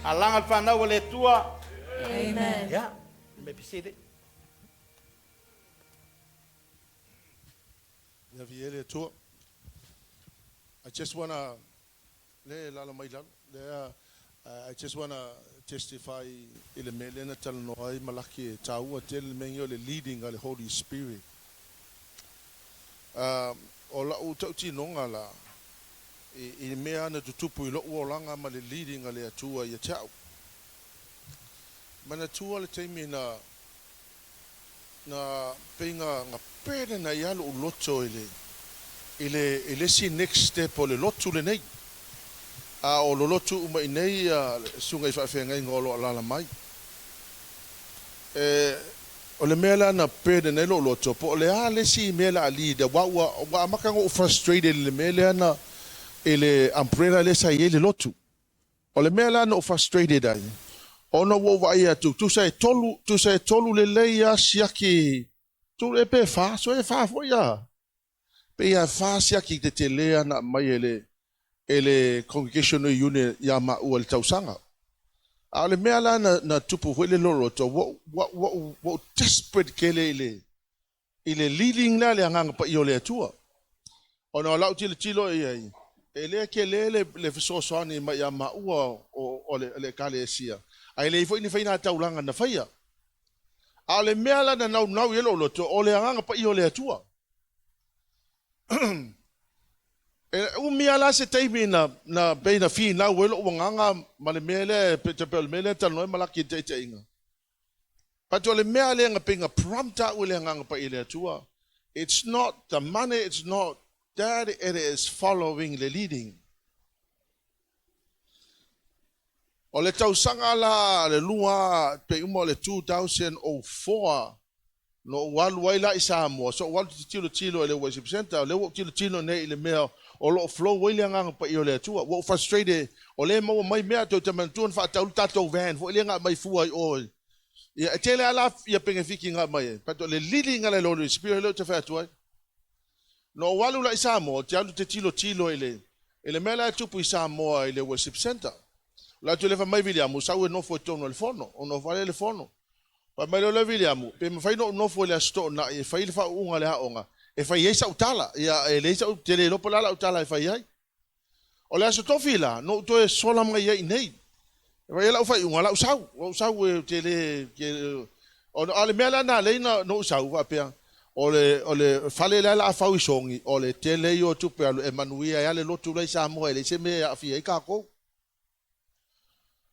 Alaga le fanau a le Atua. Amen. Yeah, you may be seated. Ia viia le Atua. I just wanna le lalo mai lalo lea I just wanna testify i le mea lea na talanoa ai Malaki e taua tele le mea nei o le leading a le Holy Spirit. O la'u tautinoga la i le mea na tutupu i lo'u olaga ma le leading a le Atua ia te a'u. Manatua le taimi na na pei na na burden ai lava lo'u loto i le i le i le isi next step o le lotu lenei. A o lolotu uma i inei susuga i faafeagaiga o lo o alaala mai. E o le mea la na burden ai lo'u loto po o le a le isi mea o le a lead aua ua ua amata ona ou frustrated i le mea lea na i le umbrella lea sa i ai le lotu. O le mea la na ou frustrated ai, ona ua ou vaai atu, tusa e tolu, tusa e tolu lelei lava siaki, tu, e pe fa, so e fa foi a. Pei lava e fa siaki tetele lava na aumai e le, e le congregational unit ia maua i le tausaga. A o le mea la na, na tupu foi le loloto, ua, ua, ua, ua ou desperate tele i le, i le leading lea a le Agaga Paia o le Atua. Ona o lau tilotilo i ai, e le tele le, le fesoasoani mai ia maua o, o o le, le Ekalesia, ae leai foi ni faiga taulaga na faia. A o le mea la na naunau i ai lou loto, o le Agaga Paia o le Atua. E umi lava la se taimi na, na pei na finau ai lou agaga ma le mea lea, pe te pei o le mea lea e talanoa ai Malaki i le taitaiga. But o le mea lea na pei na prompt au e le Agaga Paia o le Atua, it's not the money, it's not that, it is following the leading. O le tausaga la le lua, pei uma o le 2004, na ou alu ai la i Samoa, sa ou alu ou te tilotilo i le worship center, o lea ua ou tilotilo nei i le mea o lo o flow ai le Agaga Paia o le Atua. Ua ou frustrated, o lea e maua mai mea, tou te manatua na faatau le tatou van foi lea na aumai fua i o. Ia, e tele lava la ia penefiti na aumai ai, but o le leading a le Holy Spirit lea ou te fai atu ai. Na ou alu la i Samoa, ou te alu ou te tilotilo i le, i le mea la e tupu i Samoa i le worship center. O le atu lefa mai Viliamu, sau e nofo i totonu o le fono, o nofo lea i le fono. Fai mai loa le Viliamu, pe mafai ona ou nofo i le Aso Toonai e fai le faauuga o le aoga, e fai ai sau tala. Ia, e leai sau, te le iloa po o le a lau tala e fai ai. O le Aso Tofi la, na ou toe sola mai ai i inei. E fai ai lau faaiuga, lau sau, ua ou sau e te le, te, o, a o le mea la na alai na, na ou sau faapea, o le, o le fale lea la a fau i Sogi, o le tele ia o tupe alu e manuia ai lava le lotu la i Samoa, e leai se mea e aafia ai tatou.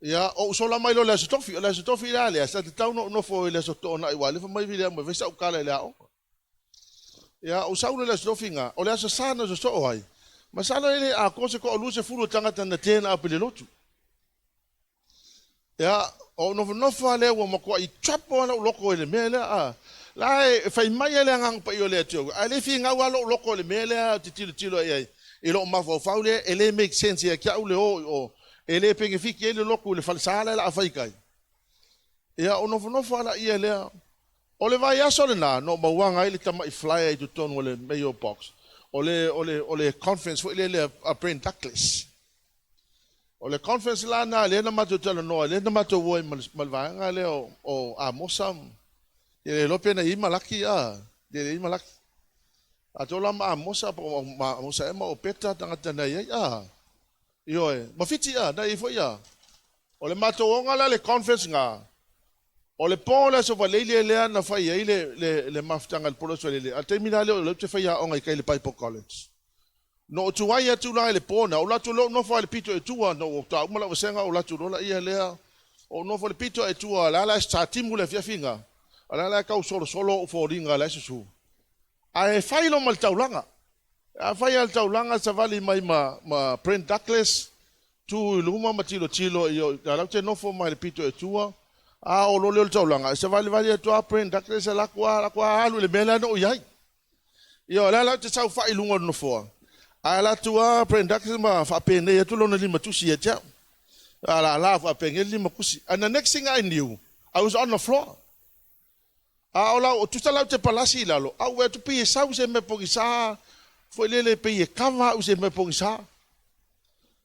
Ia, ou sola mai loa i le Aso Tofi, o le Aso Tofi la lea, sa tatau ona ou nofo i le Aso Toonai aua alefa mai Viliamu e fai sau tala i le aoga. Ia, ou sau loa i le Aso Tofi na, o le Aso Sa na sosoo ai, masalo e le atoa se toa-20 o tagata na turn up i le lotu. Ia, ou nofonofo lava lea ua matuai trouble lava lou loto i le mea lea, a. La e fai mai lava le Agaga Paia o le Atua, ae le finau lava lou loto i le mea lea ou te tilotilo i ai i lou mafaufau lea, e le make sense ia te au le o i o, e le penefiti ai le lotu i le falesa lea o le a fai i tai. Ia, ou nofonofo lava laia lea. O le vaiaso lena na ou mauaga ai le tamai flyer i totonu o le mail box, o le, o le, o le conference foi lele a Brent Douglas. O le conference la lena lea na matou talanoa ai, lea na matou o ai ma le, ma le vaega lea o, o Amosa. E le iloa pe na i ai Malaki, a, e le i ai Malaki. Matou la ma Amosa, po o ma Amosa ea ma Opeta tagata na i ai, a. Ioe, ma Fiti, a, na i ai foi, a. O le matou oga la le conference na, o le po o le Aso Faraile lea na fai ai le, le, le mafutaga i le po o le Aso Faraile, a o le taimi la lea o lea ou te faiaoga i tai i le Bible College. Na ou tuai atu la i le po na, ou alu atu loa ou nofo lava i le pito i tua, na ou ta uma lau vasega ou alu atu loa laia lea, ou nofo i le pito i tua, o la la sa timu le afiafi na, o la la e tau solosolo ou foliga la e susu. Ae fai loa ma le taulaga. A fai lava le taulaga, savali mai ma, ma Brent Douglas, tu i luma ma tilotilo i o, la ou te nofo mai i le pito i tua, a oo loa lea o le taulaga, e savalivali atu lava Brent Douglas, alu atu lava, alu atu lava alu i le mea lea na ou i ai. Ia, o lea la ou te saofai i luga o le nofoa, ae alu atu lava Brent Douglas ma faapenei atu lona limatusi ia te au. A lala faapenei le limatusi. And the next thing I knew, I was on the floor. A o lau, tusa la ou te palasi i lalo, a ou vaai atu pei e sau se mea pogisa foi lele pei e kava au i se mea pogisa.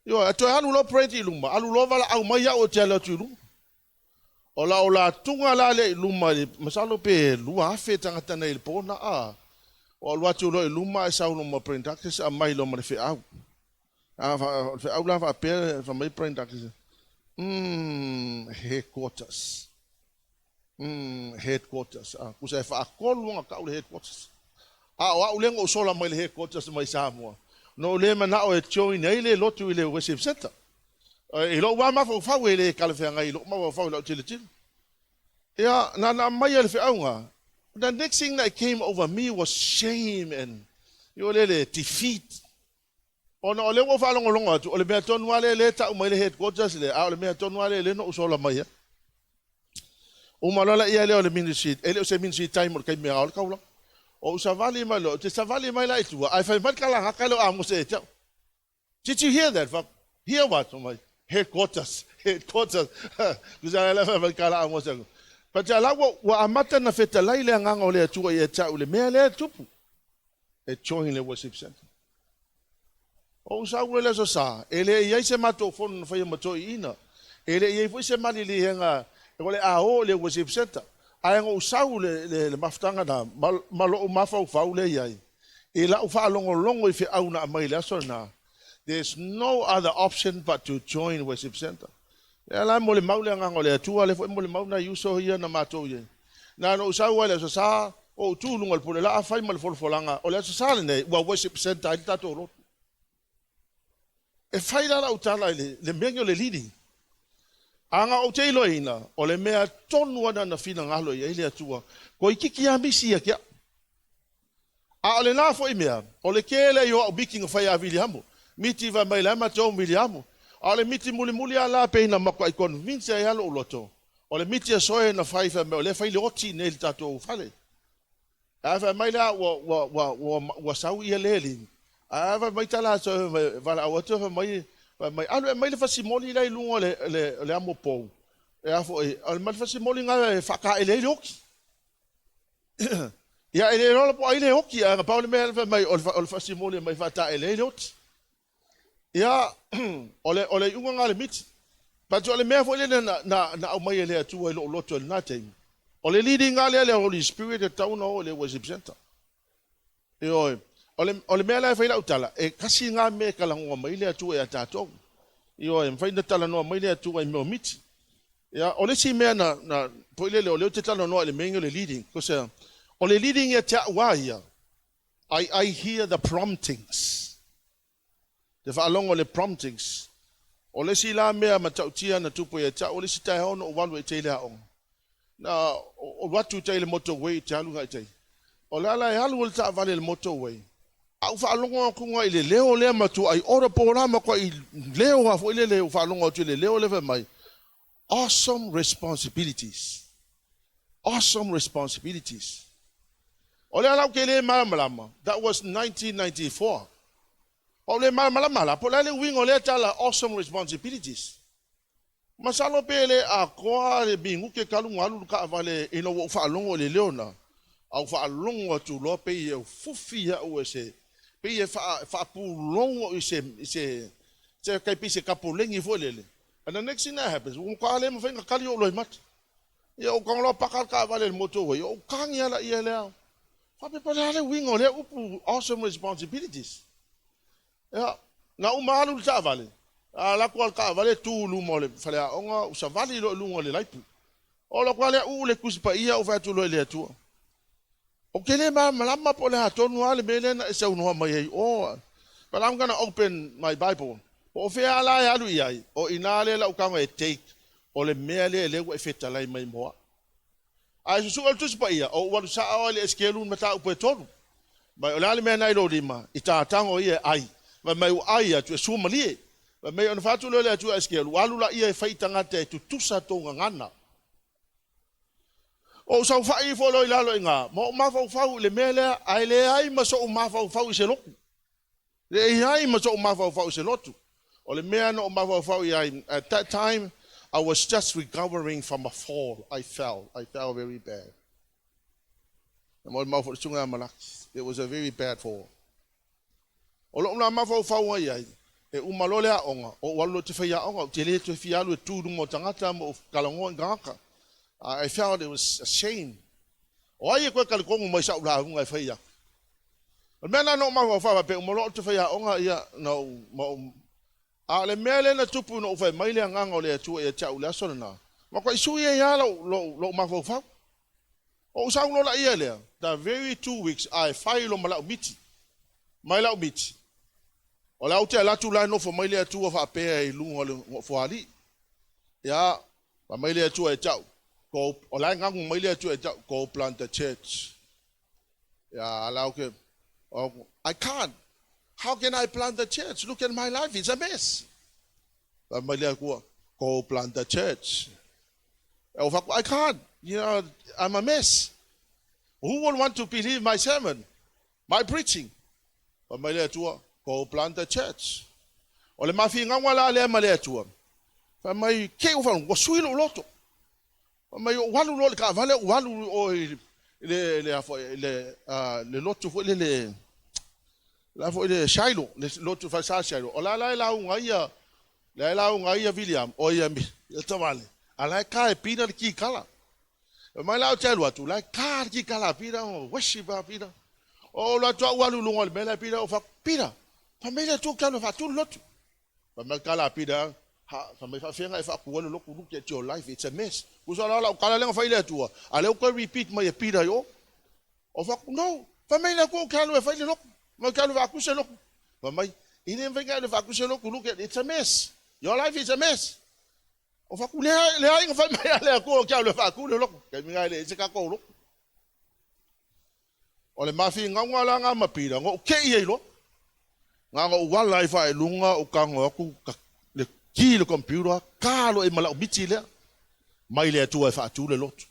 Ioe, a toe alu loa Brent i luma, alu loa valaau mai au ou te alu atu i luma. O lau latuga la lea i luma, masalo pe 2,000 tagata na i le po na a. O alu atu loa i luma ae sau loa ma Brent Douglas aumai loa ma le feau. A o le feau la faapea, fai mai Brent Douglas, headquarters. Headquarters. A, tusa e faatolu ona tau le headquarters. A o au lea na ou sola mai le headquarters mai Samoa. Na ou le manao e join ai le lotu i le worship center. I lou lava mafaufau e le talafeagai i lou mafaufau i lau tilotilo. Ia, na na aumaia le feauga. The next thing that came over me was shame and io lele defeat. Ona o lea ua ou faalogologo atu, o le mea tonu lava lea lea e tau mai le headquarters lea, a o le mea tonu lava lea lea na ou sola mai ai. Uma loa laia lea o le ministry, e le o se ministry time o le taimi e ao le taulaga. Ou savali mai loa, ou te savali mai la i tua, ae fai mai le kalagata lea o Amosa ia te au. Did you hear that? Fai, hear what? Fai mai, headquarters, headquarters. Tusa la fai mai kala Amosa. But la ua amata na fetalai le agaga o le Atua ia te au i le mea lea e tupu. E join le worship center. O ou sau i le Aso Sa, e le i ai se matou fono na faia ma toeaiina. E le i ai foi se maliliega o le a o i le worship center. Ae na ou sau le, le, le mafutaga na, ma, ma lou mafaufau lea i ai, i lau faalogologo i feau na aumai i le aso lena, there's no other option but to join worship center. Lea la e molimau le Agaga o le Atua, lea foi e molimau nai uso ia na matou i ai. Na ona ou sau lava i le Aso Sa, ou tu i luga o le pulelaa fai ma le folafolaga, o le Aso Sa lenei ua worship centre ai le tatou lotu. E fai la lau tala i le mea lenei o le leading. Aga ou te iloaina, o le mea tonu lava na finagalo i ai le Atua, toeitiiti lava misi ia te au. A o lena foi mea, o le tele ai o au miti na fai ia Viliamo. Miti fai mai le a matou Viliamo. A o le miti mulimuli lava la pei na matuai convince ai lava lou loto, o le miti a Soe na fai fai mai o lea e fai le oti i inei i le tatou fale. Ae fai mai la ua ua ua ua ua sau ia le lini. Ae fai mai tala a Soe fai mai valaau atu fai mai fai mai alu e aumai le fasimoli la i luga o le le le amo pou. E a foi, o le fasimoli lena e faataele ai le oti. Ia e le iloa la po o ai le oti, ae na pau le mea fai mai o le fasimoli e aumai e faataele ai le oti. Ia, o le iuga lena o le miti. But o le mea foi lele na aumai e le Atua i lou loto i lena taimi, o le leading lava lea a le Holy Spirit e tatau ona o i le worship centre. Ioe. O le mea la e fai lau tala, e tasi lena mea e talanoa mai le Atua ia tatou. Ioe, e mafai ona talanoa mai le Atua i mea o miti. Ia, o le isi mea na foi lele, o lea ou te talanoa i le mea o le leading. Because o le leading ia te au a ia, I hear the promptings. Te faalogo le promptings. O le isi la mea matautia na tupu ia te au, o le isi taeao na ou alu ai i tai i le aoga. Na ou alu atu i tai i le motorway te alu agai i tai. O le ala e alu ai le taavale i le motorway, a ou faalogo atu i le leo lea matuai audible la, matuai leo lava foi lele, ou faalogo atu i le leo lea fai mai, awesome responsibilities. Awesome responsibilities. O le ala ou te le malamalama, that was 1994. O le malamalama la, po o le a le uiga o lea tala awesome responsibilities. Masalo pe le atoa le minute talu ona alu le taavale ina ua ou faalogo i le leo na, a ou faalogo atu loa pei e fufi au e se, pei e faapulou au i se tai pei se tapoleni foi lele. And the next thing that happens, ua matua le mafai ona tali ou loimata. Ia ou tago loa paka le taavale i le motorway, ou tagi lava laia lea. Faapea po o le a le uiga o lea upu awesome responsibilities. Ia, na uma alu le taavale, a alu atu lava le taavale tu i luma o le faleaoga, ou savali loa i luga o le laipu. O alu atu lava lea uu le Tusi Paia ou fai atu loa i le Atua. Ou te le malamalama po o le a tonu lava le mea lea na e saunoa mai ai o. But I'm gonna open my Bible. Po o fea la e alu i ai, o i ina lea lau tago e take o le mea lea lea ua e fetalai mai mo au. Ae susue le Tusi Paia, o ou alu sao ai le Esekielu i mataupu e 3. Mai o le a le mea na i lou lima, i tatago ia e ai. Fai mai ua ai atu e suamalie. Fai mai ona fai atu lea o le Atua ia Esekielu, ua alu laia e fai i tagata e tutusa tou gagana. O ou saofai ifo loa i lalo i ina, ma ou mafaufau i le mea lea, ae leai ma sou mafaufau i se lotu. Leai ma sou mafaufau i se lotu. O le mea na ou mafaufau i ai, at that time, I was just recovering from a fall. I fell. I fell very bad. Na molimau foi le susuga ia Malaki. It was a very bad fall. O lou la mafaufau ai ai, e uma loa le aoga, ou alu loa te fai aoga, ou te le toe fia alu e tu i luga o tagata ma ou talanoa i tagata. I felt it was a shame. O ai e toe talitonu mai sau lauga e fai aku. O le mea lena na ou mafaufau faapea uma loa ou te fai aoga ia na ou, ma ou A o le mea lea na tupu ina ua fai mai le Agaga o le Atua ia te au i le aso lena, matuai sui ai lava lou mafaufau. Ou sau loa laia lea, the very 2 weeks ae fai loa ma lau miti. Mai lau miti. O le au te alu atu la e nofo mai le Atua faapea i luga o le nofoalii. Ia, fai mai le Atua e te au, go, o la e gagu mai le Atua e te au, go plant the church. Ia, ala ke, oh, I can't. How can I plant the church? Look at my life, it's a mess. Fai mai le Atua, go plant the church. E I can't. I'm a mess. Who will want to believe my sermon? My preaching? Fai mai le Atua, go plant the church. O le mafinauga la lea ma le Atua. Fai mai, ke ua whanau, ua sui lou loto. Fai mai, o alu loa le taavale, o alu o i le lotu foi le la foi le Shiloh, le lotu falesa Shiloh. O la la e lauga ia, la e lauga ia William, o ia mi, ia tawale. A la e ka e pina le kikala. E mai la o te alu atu, la e ka le kikala a Pita, o worship a Pita. O la atu au alu lunga o le mea la Pita, o fa Pita, fa mai le atu ke alu fa tu lotu. Fa mai kala a Pita, Ha, fai mai faafefea ona e faaku ai le lotu, look at your life, it's a mess. Tusa la o lau tala lea na fai i le Atua, a o lea ua toe repeat mai e Peter i o. Ou fai atu, no, fai mai le Atua ou te alu e fai le lotu, fai mai ou te alu e faatu se lotu. Fai mai, e le mafai ona e alu e faatu se lotu, look at, it's a mess, your life is a mess. Ou fai atu, leai, leai na fai mai a le Atua ou te alu e faatu le lotu. Taimi lena e leai se tatou lotu. O le mafinauga la na ma Pita, na ou tei ai loa. Na ona ou ala ai faailuga ou tago atu le ki i le computer, ta loa i ai ma lau miti lea, mai le Atua e faatu le lotu.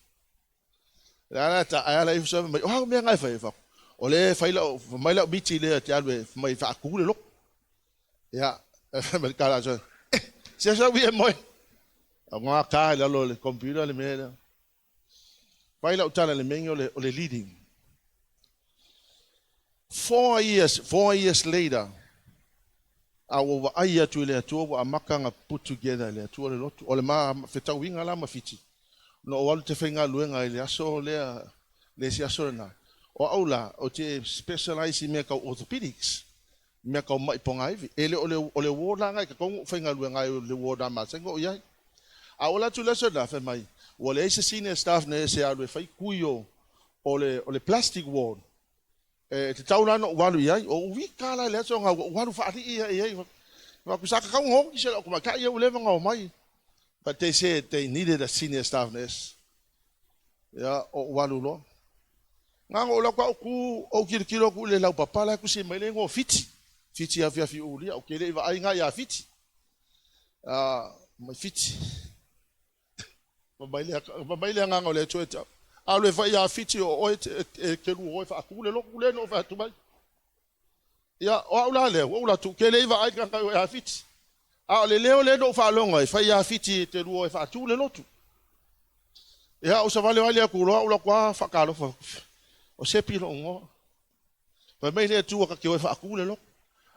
Le ala ta ai ala ifo sa mai, o au mea ngai fai fa. O le fai lau mai lau miti lea te alu e mai faatu le lotu. Ia, mai kala so. Se sa wi e moe. Au ngā ka i lalo le computer le mea lea. Fai lau tala le mea o le leading. 4 years later, a ua vaai atu i le Atua ua amata ona put together e le Atua le lotu. O le ma fetauiga la ma Fiti. Na ou alu te faigaluega i le aso lea, le isi aso lena. O au la, o te specialize i mea tau orthopedics, mea tau mai pogaivi. E le o le ward la ngai totonu o faigaluega ai o le ward a masani o i ai. A ua atu le aso lena, fai mai, ua leai se senior staff na e se alu e fai kui o le plastic ward. E te tau la na ou alu i ai, o uika la i le aso nga ua ou alu faalii ia i ai. Fa ku sa ka kau ngo se la ku ma ka ia ua leva ona omai. But they said they needed a senior staff nurse. Ia, o ou alu loa. Na o la ku o kilokilo ku le lau papa la ku si mai le ngo Fiti. Fiti afi afi ulia o ke le va ai nga ia Fiti. Ah, mai Fiti. Ma mai le agaga o le Atua e te au. Alu e fai ia Fiti o oe e ke lu oe faaku le lotu le no fai atu mai. Ia, o au la lea, ua ou latu, ke le i vaai tagata ia Fiti. A o le leo lea na ou faalogo ai, fai ia Fiti e te lua e faatu le lotu. Ia, ou savali vali atu loa, ou alu atu lava faatalofa. O Sepi lou igoa. Fai mai le Atua ta te o e faatu le lotu.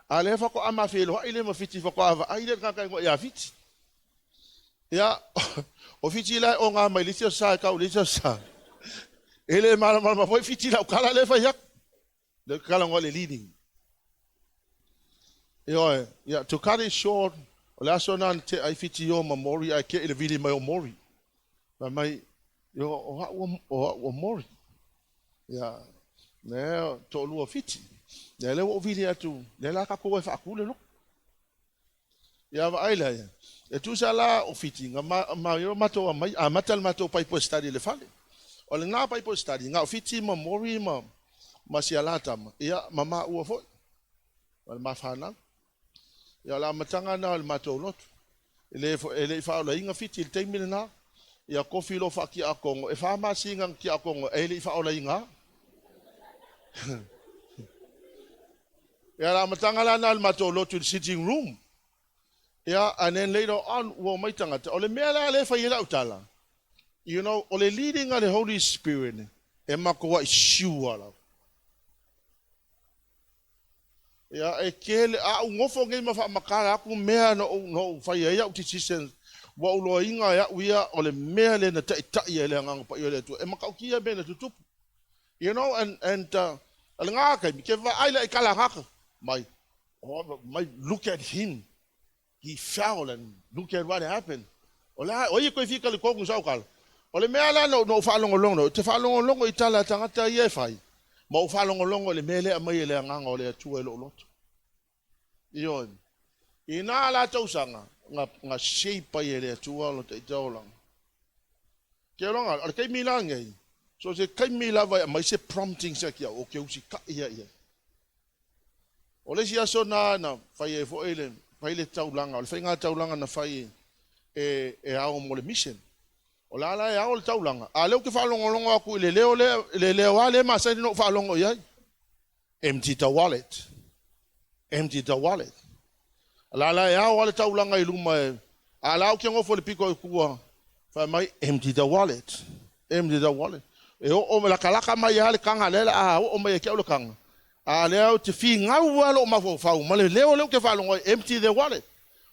A lea faatoa ma feiloai le ma Fiti faatoa vaai le tagata igoa ia Fiti. Ia, o Fiti la e oga mai le isi aso sa e tau i le isi aso sa. E le malamalama foi Fiti lau tala lea e fai atu. Le tala ngoa le leading. Ioe, ia, to cut it short, o le aso na te ai Fiti o ma Mori ai ke i le vili mai o Mori. Fai mai, yo, o au o au o Mori. Ia, ne, to'alua Fiti. Ia le ua ou vili atu, le la tatou e faatu le lotu. Ia vaai lea ia. E tusa la o Fiti, nga ma, ma yo matou amai, amata le matou Bible study le fale. O le ngā Bible study, ngā o Fiti ma Mori ma si ala tama. Ia, ma maua foi. O le mafanau. Ia, o le amataga na o le matou lotu. E le i faaolaina Fiti i le taimi lena. Ia kofi lo faatiakono. E 4 masina na tiakono e le i faaolaina. Ia, le amataga la na o le matou lotu i le sitting room. Ia, and then later on, ua mai tagata. O le mea la le fai e lau tala. O le leading a le Holy Spirit, e matua i sure lava. Ia, e kele, a u ngofo ngei ma whaamakala aku mea no u whai ai au decisions. Ua ou loaina e au ia o le mea le na taʻitaʻi ai le Agaga Paia o le Atua. E makautia mea na tutupu. And le ngā kaimi, ke vaai le i kala ngaka. Mai, oh, mai, look at him. He fell and look at what happened. O le o ia koe fika le kongu sau kala. O le mea la no whaalongolongo, te whaalongolongo i tala tangata ia e whai. Ma o whaalongolongo le mea lea mai e le agaga o le Atua e lou loto. Ioe. I nā la tausaga, nga shape ai e le Atua lo te taolaga. Ke longa, o le kaimi la ngei. So se kaimi lava e mai se prompting se kia o ke usi ka ia ia. O le isi aso na fai e foi le fai le taulaga, o le faiga taulaga na fai e ao mo le mission. O la la e ao le taulaga. A leo ke whaalongolongo aku i le leo le, le leo a le masani no whaalongo i ai. Empty the wallet. Empty the wallet. La la e ao ale taulaga i luma e. A la au ke ngofo le piko i kua. Fai mai, empty the wallet. Empty the wallet. E o o me laka laka mai a le kanga le a o o mai e ke au le kanga. A le au te fi ngau a lo mafaufau ma le leo leo ke whaalongo i empty the wallet.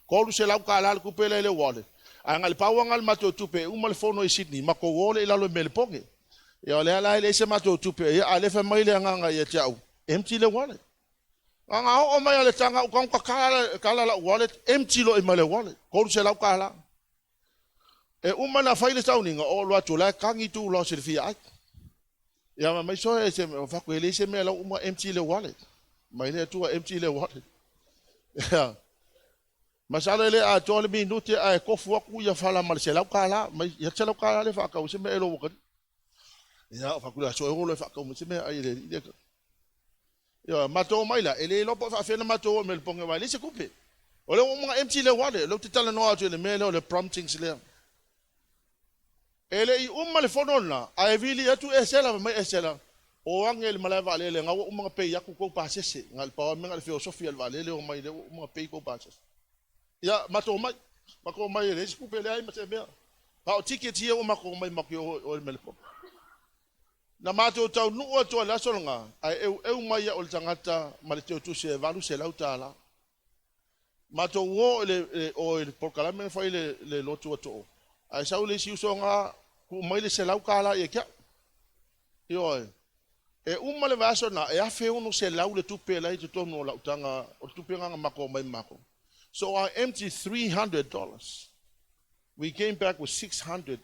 300 ka la le kupe le le wallet. A nga le paua nga le matou tupe uma le fono i Sydney ma ko wole i lalo i Meliponge. Ia o le ala e le se matou tupe ia a le fai mai le agaga ia te au. Empty le wallet. Aga oo mai a le taga u kago kakala kala la'u wallet, empty loa i ma le wallet, $300. E uma na fai le sauniga o alu atu la e kagi tuuloa silafia ai. Ia ma mai soe se faku e le se mea lau uma empty le wallet. Mai le atua empty le wallet. Ia. Masalo e le atoa le minute ae kofu aku ia fala ma le $100 mai ia $100 le faakau se mea e lo wakali. Ia o faku le aso e olo e faakau se mea ai le le. Ia matou mai la e le iloa po o faafena matou o me le ponge vai le se kupe. O le uma empty le wallet, le te talanoa atu i le mea lea o le promptings lea. E le i uma le fono lena, ae vili atu esela mai esela. O age le malae vaalele nga ua uma ona pay aku kou pasese. Nga le pawa menga le filosofi al vaalele o mai le ua uma ona pay kou pasese. Ia matou mai, matou mai e le isi kupe le ai ma se mea. A o ticket ia ua matou mai matou o o le Melbourne. Na matou taunuu atu ai le aso lena, ae eueu mai au le tagata ma le teutusi e $800. Matou o i le o i le polokalame na fai le le lotu ato'o. Ae sau le isi usoga tuu mai le $100 ia te a'u. Ioe. E uma le vaiaso na e $1,600 le tupe la i totonu o lau taga o le tupe na matou mai matou. So I emptied $300. We came back with $600.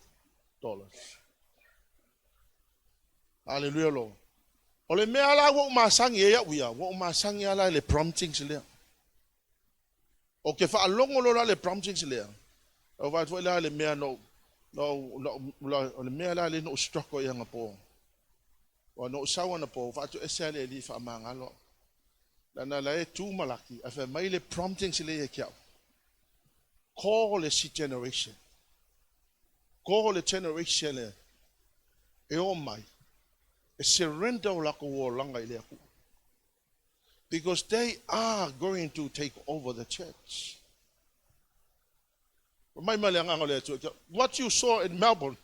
Hallelujah Lord. O le mea la ua ou masagi e au ia, ua ou masagi ala i le promptings lea. O ke faalogo loa la le promptings lea. O vaai foi la le mea no no no o le mea la le no struggle ia ngapo. Wa no sawa na po fa tu ese le li fa mangalo. La na la e tu malaki a fa mai le promptings le ia kia. Call le si generation. Call le generation le e o mai. E surrender o lako o langa i le aku. Because they are going to take over the church. Mai mai le agaga o le Atua. What you saw in Melbourne,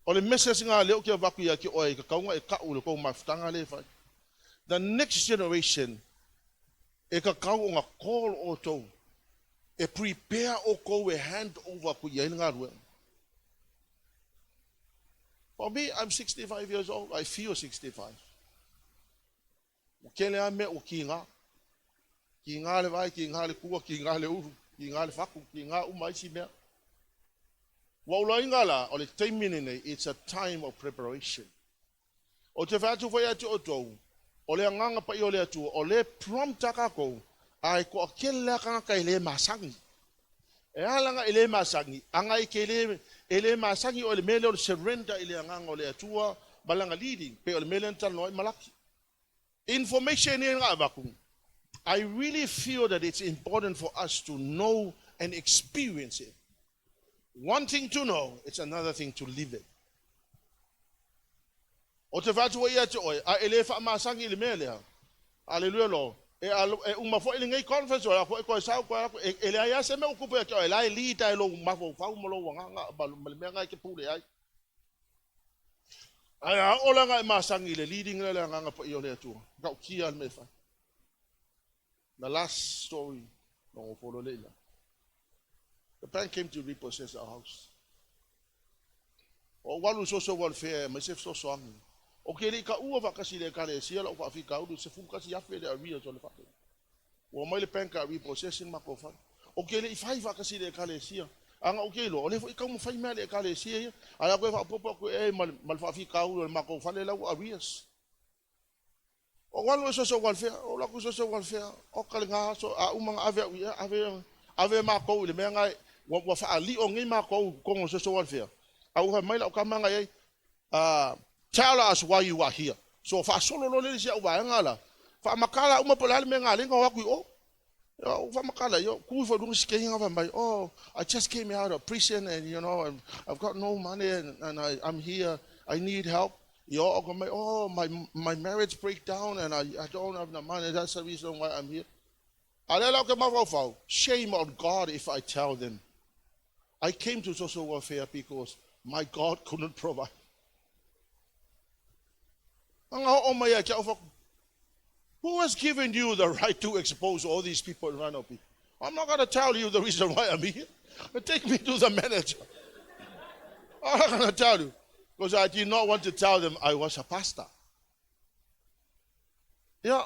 o le message ngā leo kia vaku ia ki oe i ka kaunga e kau le kou mafutanga le whai. The next generation, e ka kau o ngā call o tau, e prepare o kou e hand over ku ia ngā rua. For me, I'm 65 years old. I feel 65. O kele a mea o ki ngā. Ki ngā le vai, ki ngā le kua, ki ngā le uru, ki ngā le whaku, ki ngā uma isi mea. Ua ulainga la, o le taimi nei, it's a time of preparation. O te whaatu whai atu o tau, o le anganga pa i o le atu, o le prompt a kākou, ai ko a kele lea kangaka i le masangi. E alanga i le masangi, anga i ke le, e le masangi o le mele o le surrender i le anganga o le atua, malanga leading, pe o le mele ntalo i malaki. Information e ngā vaku. I really feel that it's important for us to know and experience it. One thing to know, it's another thing to live it. O te whātua ia te oe, a e le wha masangi i le mea lea. Hallelujah lo. E, alo, e uma foi le ngai conference o la foi ko sau ko e, e le ai se me ukupe ke o la e li tai lo mafo fau mo lo wanga nga ba le mea ngai ke pule ai. Ai a ola ngai masangi le leading le le nganga pa i o le atua. Ka o kia le me whai. The last story, no follow leila. The bank came to repossess our house. O walu social welfare, mai se so so angi. O ke le ka ua whakasi le kare sia la o whaafika ulu se fukasi afe le arrears o le whake. Ua mai le bank a repossessing ma ko whai. O ke le i whai whakasi le kare sia. Anga o ke lo, o le fo i kau whai mea le kare sia ia. Ala koe whaapopo koe e mal, mal whaafika ulu le ma ko whale lau arrears. O walu e social welfare, o laku social welfare, o ka le ngā so, a umanga ave au ia, ave, ave ma kou i le mea ngai, ua, ua whaali o ngai ma kou kongo social welfare. A uha mai la o kamanga ei, tell us why you are here. So whaasolo lo le si au vaenga la. Wha makala uma po le mea ngā lenga o aku i o. Ya, o wha makala yo, ku fo lunga sike hinga mai, oh, I just came out of prison and you know, I've got no money and I'm here, I need help. Yo, o mai, oh, my marriage break down and I don't have the money, that's the reason why I'm here. Ale lau ke mawhau, shame on God if I tell them. I came to social welfare because my God couldn't provide. Anga o mai a kia o Who has given you the right to expose all these people in front of people? I'm not going to tell you the reason why I'm here. But take me to the manager. I'm not going to tell you. Because I did not want to tell them I was a pastor. Yeah.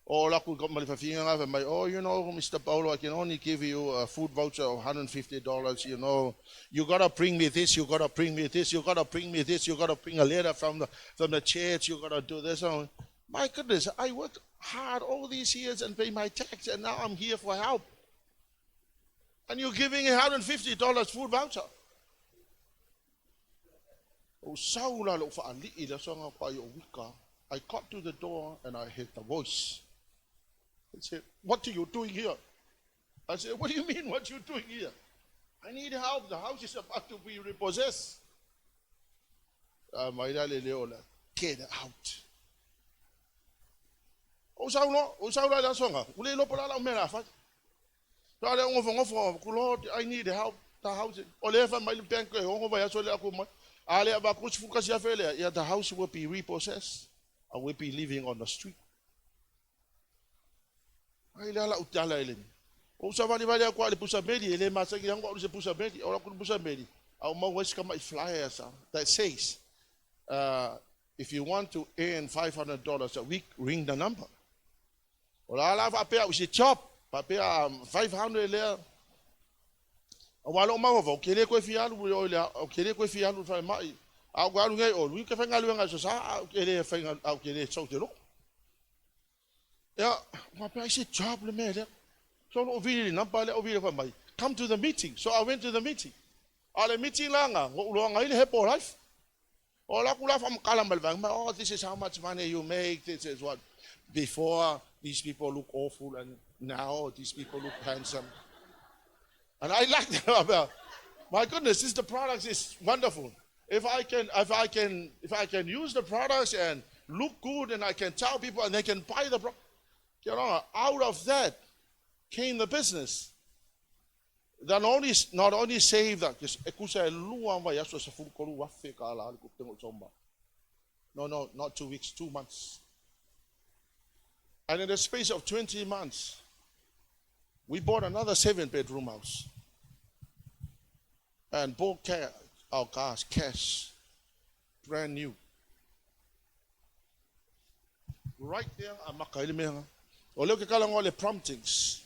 O la ku ma le fafiga nga fa mai, oh, Mr. Paulo, I can only give you a food voucher of $150, you know. You gotta bring me this, you gotta bring me this, you gotta bring me this, you gotta bring a letter from the church, you gotta do this. Oh, my goodness, I worked hard all these years and pay my tax, and now I'm here for help. And you're giving a $150 food voucher. O saula lo fa ali i la songa pa yo wika. I got to the door and I heard the voice. It said, "What are you doing here?" I said, "What do you mean, what you doing here? I need help. The house is about to be repossessed." Mai la le leo la, "Get out." O saulo, o saula la songa. Ule lo pola la mela fa. So ale ngofo ngofo, ku Lord, I need help. The house. O le fa mai le bank e ngo ba ya so le aku mai. Ale ba ku fuka sia fele. Yeah, the house will be repossessed. I will be living on the street. Ai le ala utala ele. O sa vali vali aku ale pusa meli ele masa ki hango se pusa meli. O la ku pusa meli. Au mau wes kama i flyers that says, if you want to earn $500 a week, ring the number. O la la fa pea usi chop, fa pea 500 lea. A walo mau vau ke le koe fi alu o le o ke le koe fi alu fa mai. A ko alu ngai o lui ke fa ngalu ngai so sa ke le fa au ke le so te lo. Ya, ma pea isi job le mea lea. So no vili number le o vili fa mai. Come to the meeting. So I went to the meeting. A le meeting la nga, ngo ulo ngai le Herbalife. O la kula fa mkala malvang, oh, this is how much money you make, this is what. Before, these people look awful, and now these people look handsome. And I like that. My goodness, this the product is wonderful. If I can use the products and look good, and I can tell people, and they can buy the product. Out of that came the business. That not only save that, because e kusa e lua wa yaso sa fulu wa fe ka la ku tengo tsomba. No, not 2 weeks, 2 months. And in the space of 20 months, we bought another seven bedroom house. And bought our cars cash, brand new. Right there, amaka O leo ke kala ngole promptings.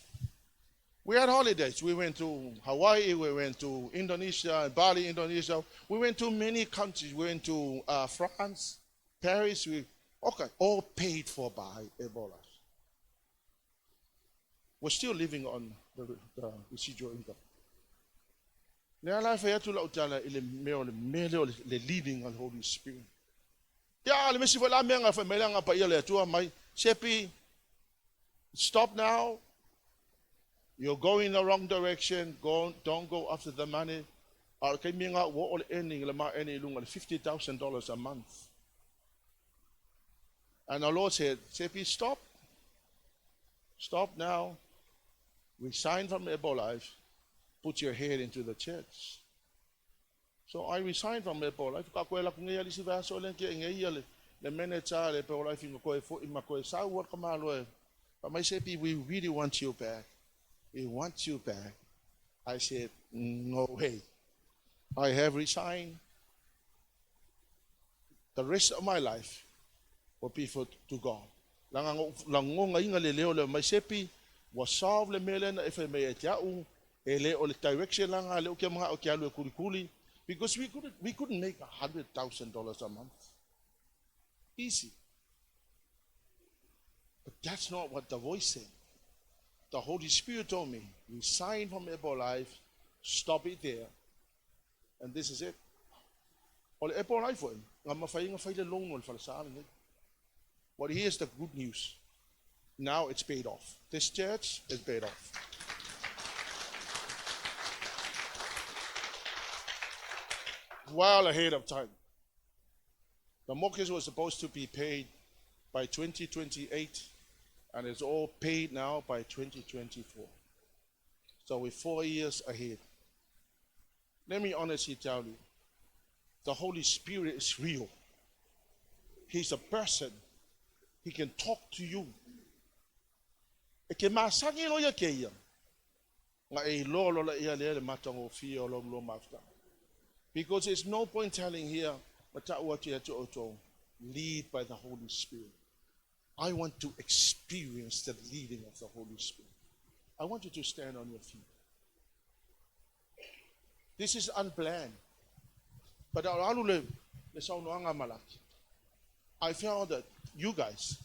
We had holidays. We went to Hawaii, we went to Indonesia, Bali, Indonesia. We went to many countries. We went to France, Paris. Okay, all paid for by Herbalife. We're still living on the residual income. Le ala fa yatu la utala ile meo le mele o le leading of the Holy Spirit. Ya le mesi la menga fa melanga pa ia le atua mai Sepi, stop now. You're going the wrong direction. Go, don't go after the money. A ke minga wo o le earning le ma earning lunga $50,000 a month. And the Lord said, Sepi, stop. Stop now. Resign from Herbalife. Put your head into the church. So I resigned from Herbalife. Ka koe la kunge ali si vaso le ke nge ia le manager le Herbalife ngo koe fo ima koe sa ua ka malo e. But my Sepi, we really want you back. We want you back. I said, no way. I have resigned. The rest of my life will be for to God. Langonga inga le leo le mai sepi, wa solve le mele na e fai mai e te au, e le o le direction langa le o ke mga o ke alu e kulikuli, because we couldn't make $100,000 a month. Easy. But that's not what the voice said. The Holy Spirit told me, resign from Herbalife, stop it there, and this is it. O le Herbalife foi, nga mawhai nga whai le loan o le whalasala nei. Well, here's the good news. Now it's paid off. This church is paid off. Well ahead of time. The mortgage was supposed to be paid by 2028, and it's all paid now by 2024. So we're 4 years ahead. Let me honestly tell you, the Holy Spirit is real. He's a person. He can talk to you. E ke masangi lo ia ke ia. Nga e lolo la ia le le matango fia o lo lo mafta. Because there's no point telling here, but what you to lead by the Holy Spirit. I want to experience the leading of the Holy Spirit. I want you to stand on your feet. This is unplanned. But alu le saunoaga Malaki. I found that you guys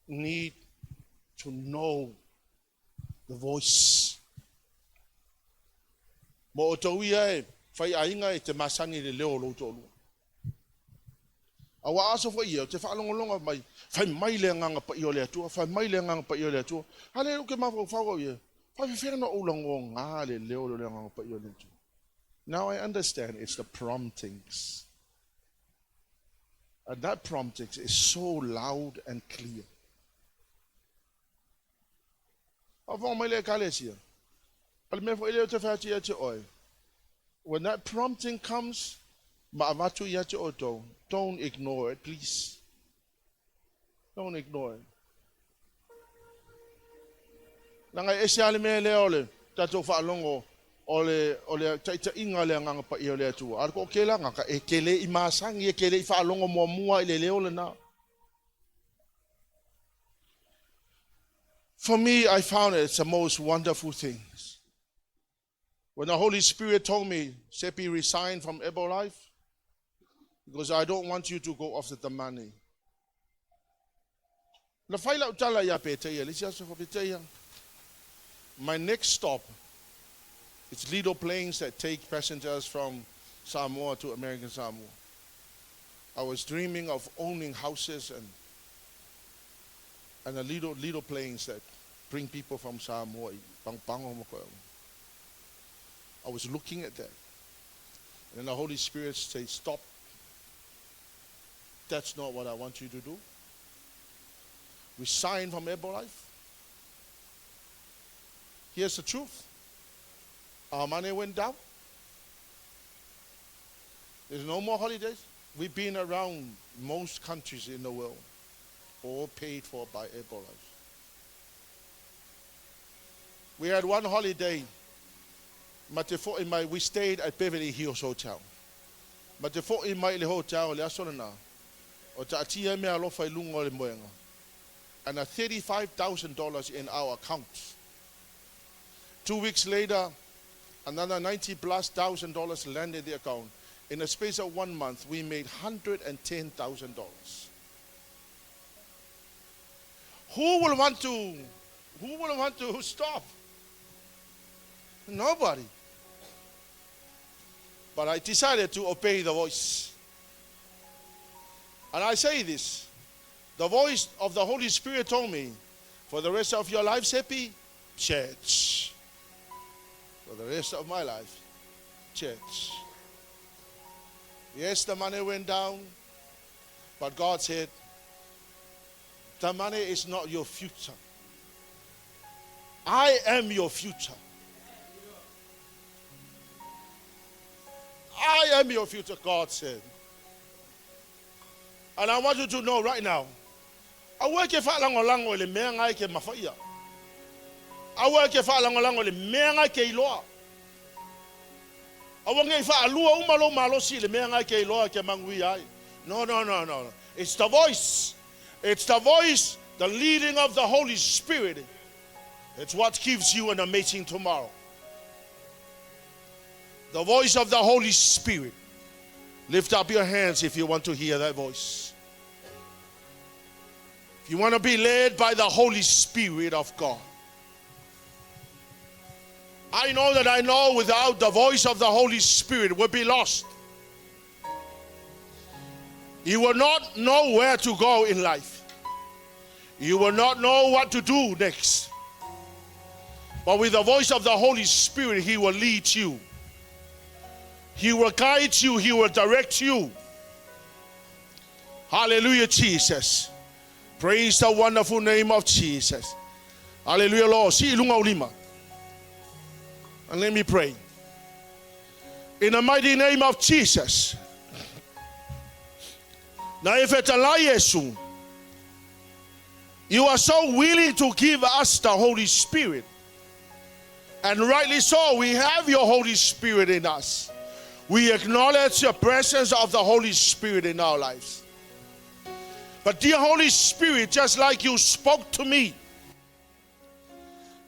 need to know the voice. Mo outou ia e faiaiga e te masani i le leo o lou toalua. Aua aso foi ia, ou te faalogologo mai, fai mai le Agaga Paia o le Atua, fai mai le Agaga Paia o le Atua. A lea ou te mafaufau au ia, faafefea ona ou lagogā le leo o le Agaga Paia o le Atua. Now I understand it's the promptings. And that promptings is so loud and clear. Faafofoga mai le Ekalesia. O le mea foi lea ou te fai atu ia te oe, when that prompting comes, ma avatu ia te outou, don't ignore it, please. Don't ignore it. Leaga e ese lava le mea lea o le tatou faalogo o le taitaiga o le Agaga Paia o le Atua. A o le toatele tagata e te le i masani, e te le i faalogo muamua i le leo lena. For me, I found it, it's the most wonderful things. When the Holy Spirit told me, "Sepi, resign from Herbalife, because I don't want you to go after the money." Na fai lau tala ia Peteia, le isi aso Peteia. My next stop, it's little planes that take passengers from Samoa to American Samoa. I was dreaming of owning houses and the little little planes that bring people from Samoa. Pagopago ma koe. I was looking at that. And then the Holy Spirit said, "Stop. That's not what I want you to do. Resign from Herbalife." Here's the truth. Our money went down. There's no more holidays. We've been around most countries in the world, all paid for by Herbalife. We had one holiday. Ma te fo'i mai, we stayed at Beverly Hills Hotel. Ma te fo'i mai le hotel le aso lena. O taatia mea alofa i luga o le moega. And a $35,000 in our account. 2 weeks later, another 90 plus thousand dollars landed the account. In the space of one month, we made $110,000. Who will want to stop? Nobody. But I decided to obey the voice. And I say this: the voice of the Holy Spirit told me, "For the rest of your life, Seppi, church." For the rest of my life, church. Yes, the money went down, but God said, "The money is not your future. I am your future. I am your future," God said. And I want you to know right now, aua ke faalagolago i le mea na e ke mafaia. Aua ke faalagolago i le mea na e ke iloa. Aua nei faalua uma lou malosi i le mea na e ke iloa ke manuia ai. No, no, no, no. No. It's the voice. It's the voice, the leading of the Holy Spirit. It's what gives you an amazing tomorrow. The voice of the Holy Spirit. Lift up your hands if you want to hear that voice. If you want to be led by the Holy Spirit of God. I know that I know without the voice of the Holy Spirit we'll be lost. You will not know where to go in life. You will not know what to do next. But with the voice of the Holy Spirit, He will lead you. He will guide you. He will direct you. Hallelujah, Jesus. Praise the wonderful name of Jesus. Hallelujah, Lord. Sii luga o lima. And let me pray. In the mighty name of Jesus. Na e fetalai Iesu. You are so willing to give us the Holy Spirit. And rightly so, we have your Holy Spirit in us. We acknowledge the presence of the Holy Spirit in our lives. But dear Holy Spirit, just like you spoke to me,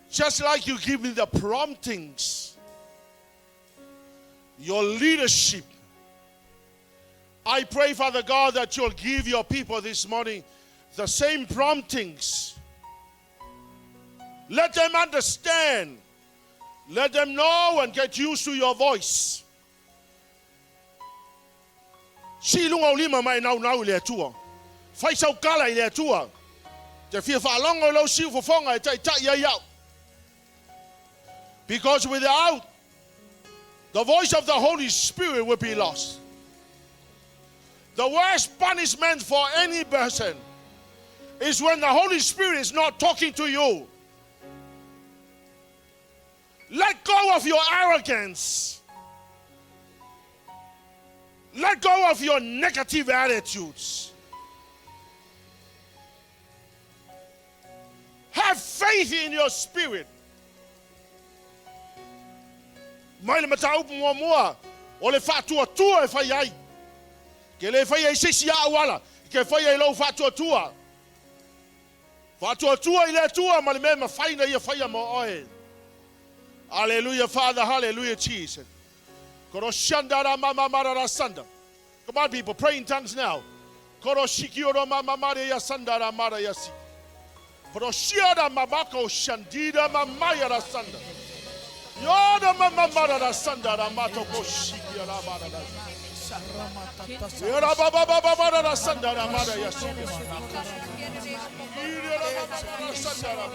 just like you give me the promptings, your leadership, I pray, Father God, that you'll give your people this morning the same promptings. Let them understand. Let them know and get used to your voice. Sii luga o lima ma e naunau i le Atua. Fai sau kala i le Atua. Te fia faalogo i lou siufofoga e taitai ai au. Because without the voice of the Holy Spirit will be lost. The worst punishment for any person is when the Holy Spirit is not talking to you. Let go of your arrogance. Let go of your negative attitudes. Have faith in your spirit. Mai le mataupu muamua o le faatuatua e fai ai. Ke le fai ai se isi auala, ke fai ai lou faatuatua. Faatuatua i le Atua ma le mea e mafai ona ia faia mo oe. Hallelujah, Father, hallelujah, Jesus. Koroshanda ra mama mara ra sanda. Come on, people, pray in tongues now. Koroshiki oro mama mara ya sanda ra mara ya si. Koroshia ra mamako shandida mamaya ra sanda. Yoda mama mara ra sanda ra mato koshiki ra mara ra. Yora ba ba ba ba ba ra sanda ra mara ya si. Ira ra ba ba ba ra sanda ra.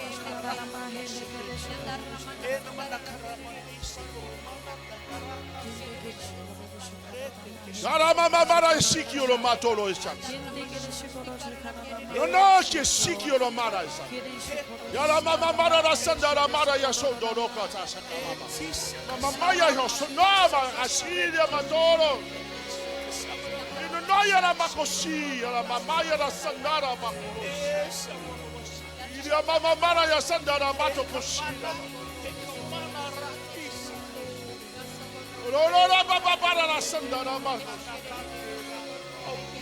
Mara siki oro matoro e sa. No no ke siki oro mara e sa. Yara mama mara ra sanda ra mara ya so doro ka ta sa ka mama. Mama maya yo so no ma asiria matoro. Ino no ya ra makosi ya ra mama ya ra sanda ra makoro. Iria mama mara ya sanda ra mato kosi. Ro ro ra ba ba ba ra ra sanda ra ma.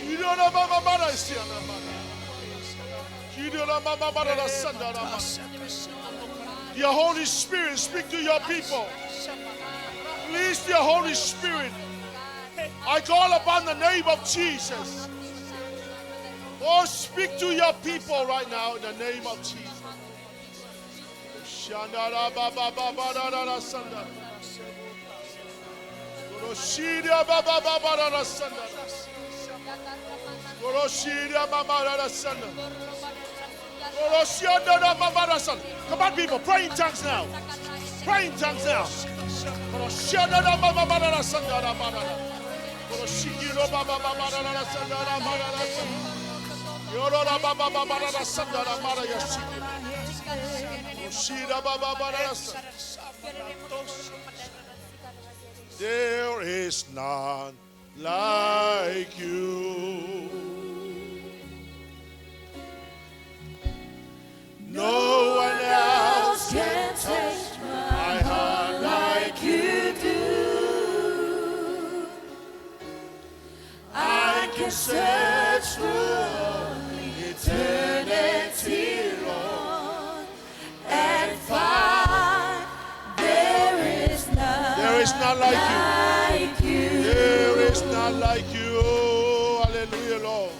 Iria ra mama mara sia ra mara. Iria ra mama mara ra sanda ra ma. Dear Holy Spirit, speak to your people. Please, dear Holy Spirit, I call upon the name of Jesus. Oh, speak to your people right now in the name of Jesus. Shandara ba ba ba ba da da da sanda. Koroshiria ba ba ba ba da da sanda. Koroshiria ba ba da da sanda. Koroshianda da ba ba da sanda. Come on, people, pray in tongues now. Pray in tongues now. Koroshianda da ba ba ba da da sanda da ba da da. Koroshikiro ba ba ba ba da da sanda da ba da da sanda. Yoro da ba ba ba ba da da sanda da ba da ya siki. Koroshira ba ba ba da da sanda. There is none like you. No one else can touch my heart like you do. I can search through eternity long and find there is none. There is none like you. Like you. There is none like you. Hallelujah, Lord.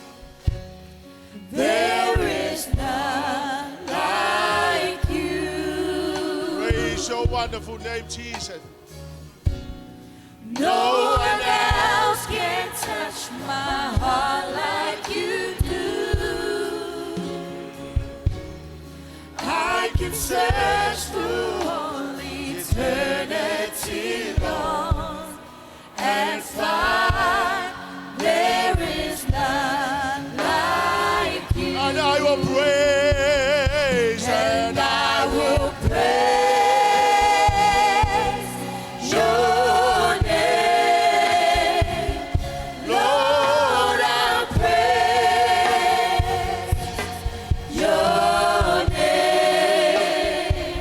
There is none like you. Praise your wonderful name, Jesus. No one else can touch my heart like you do. I can search through all eternity long and find there is none like you. And I will praise And I will praise your name. Lord, I'll praise your name.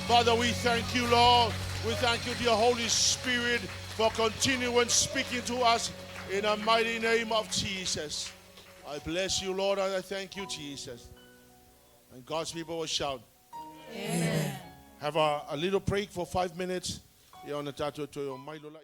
Father, we thank you, Lord. We thank you, dear Holy Spirit, for continuing speaking to us in the mighty name of Jesus. I bless you, Lord, and I thank you, Jesus. And God's people will shout. Amen. Have a little break for 5 minutes. Ia ona tatou toe omai loa.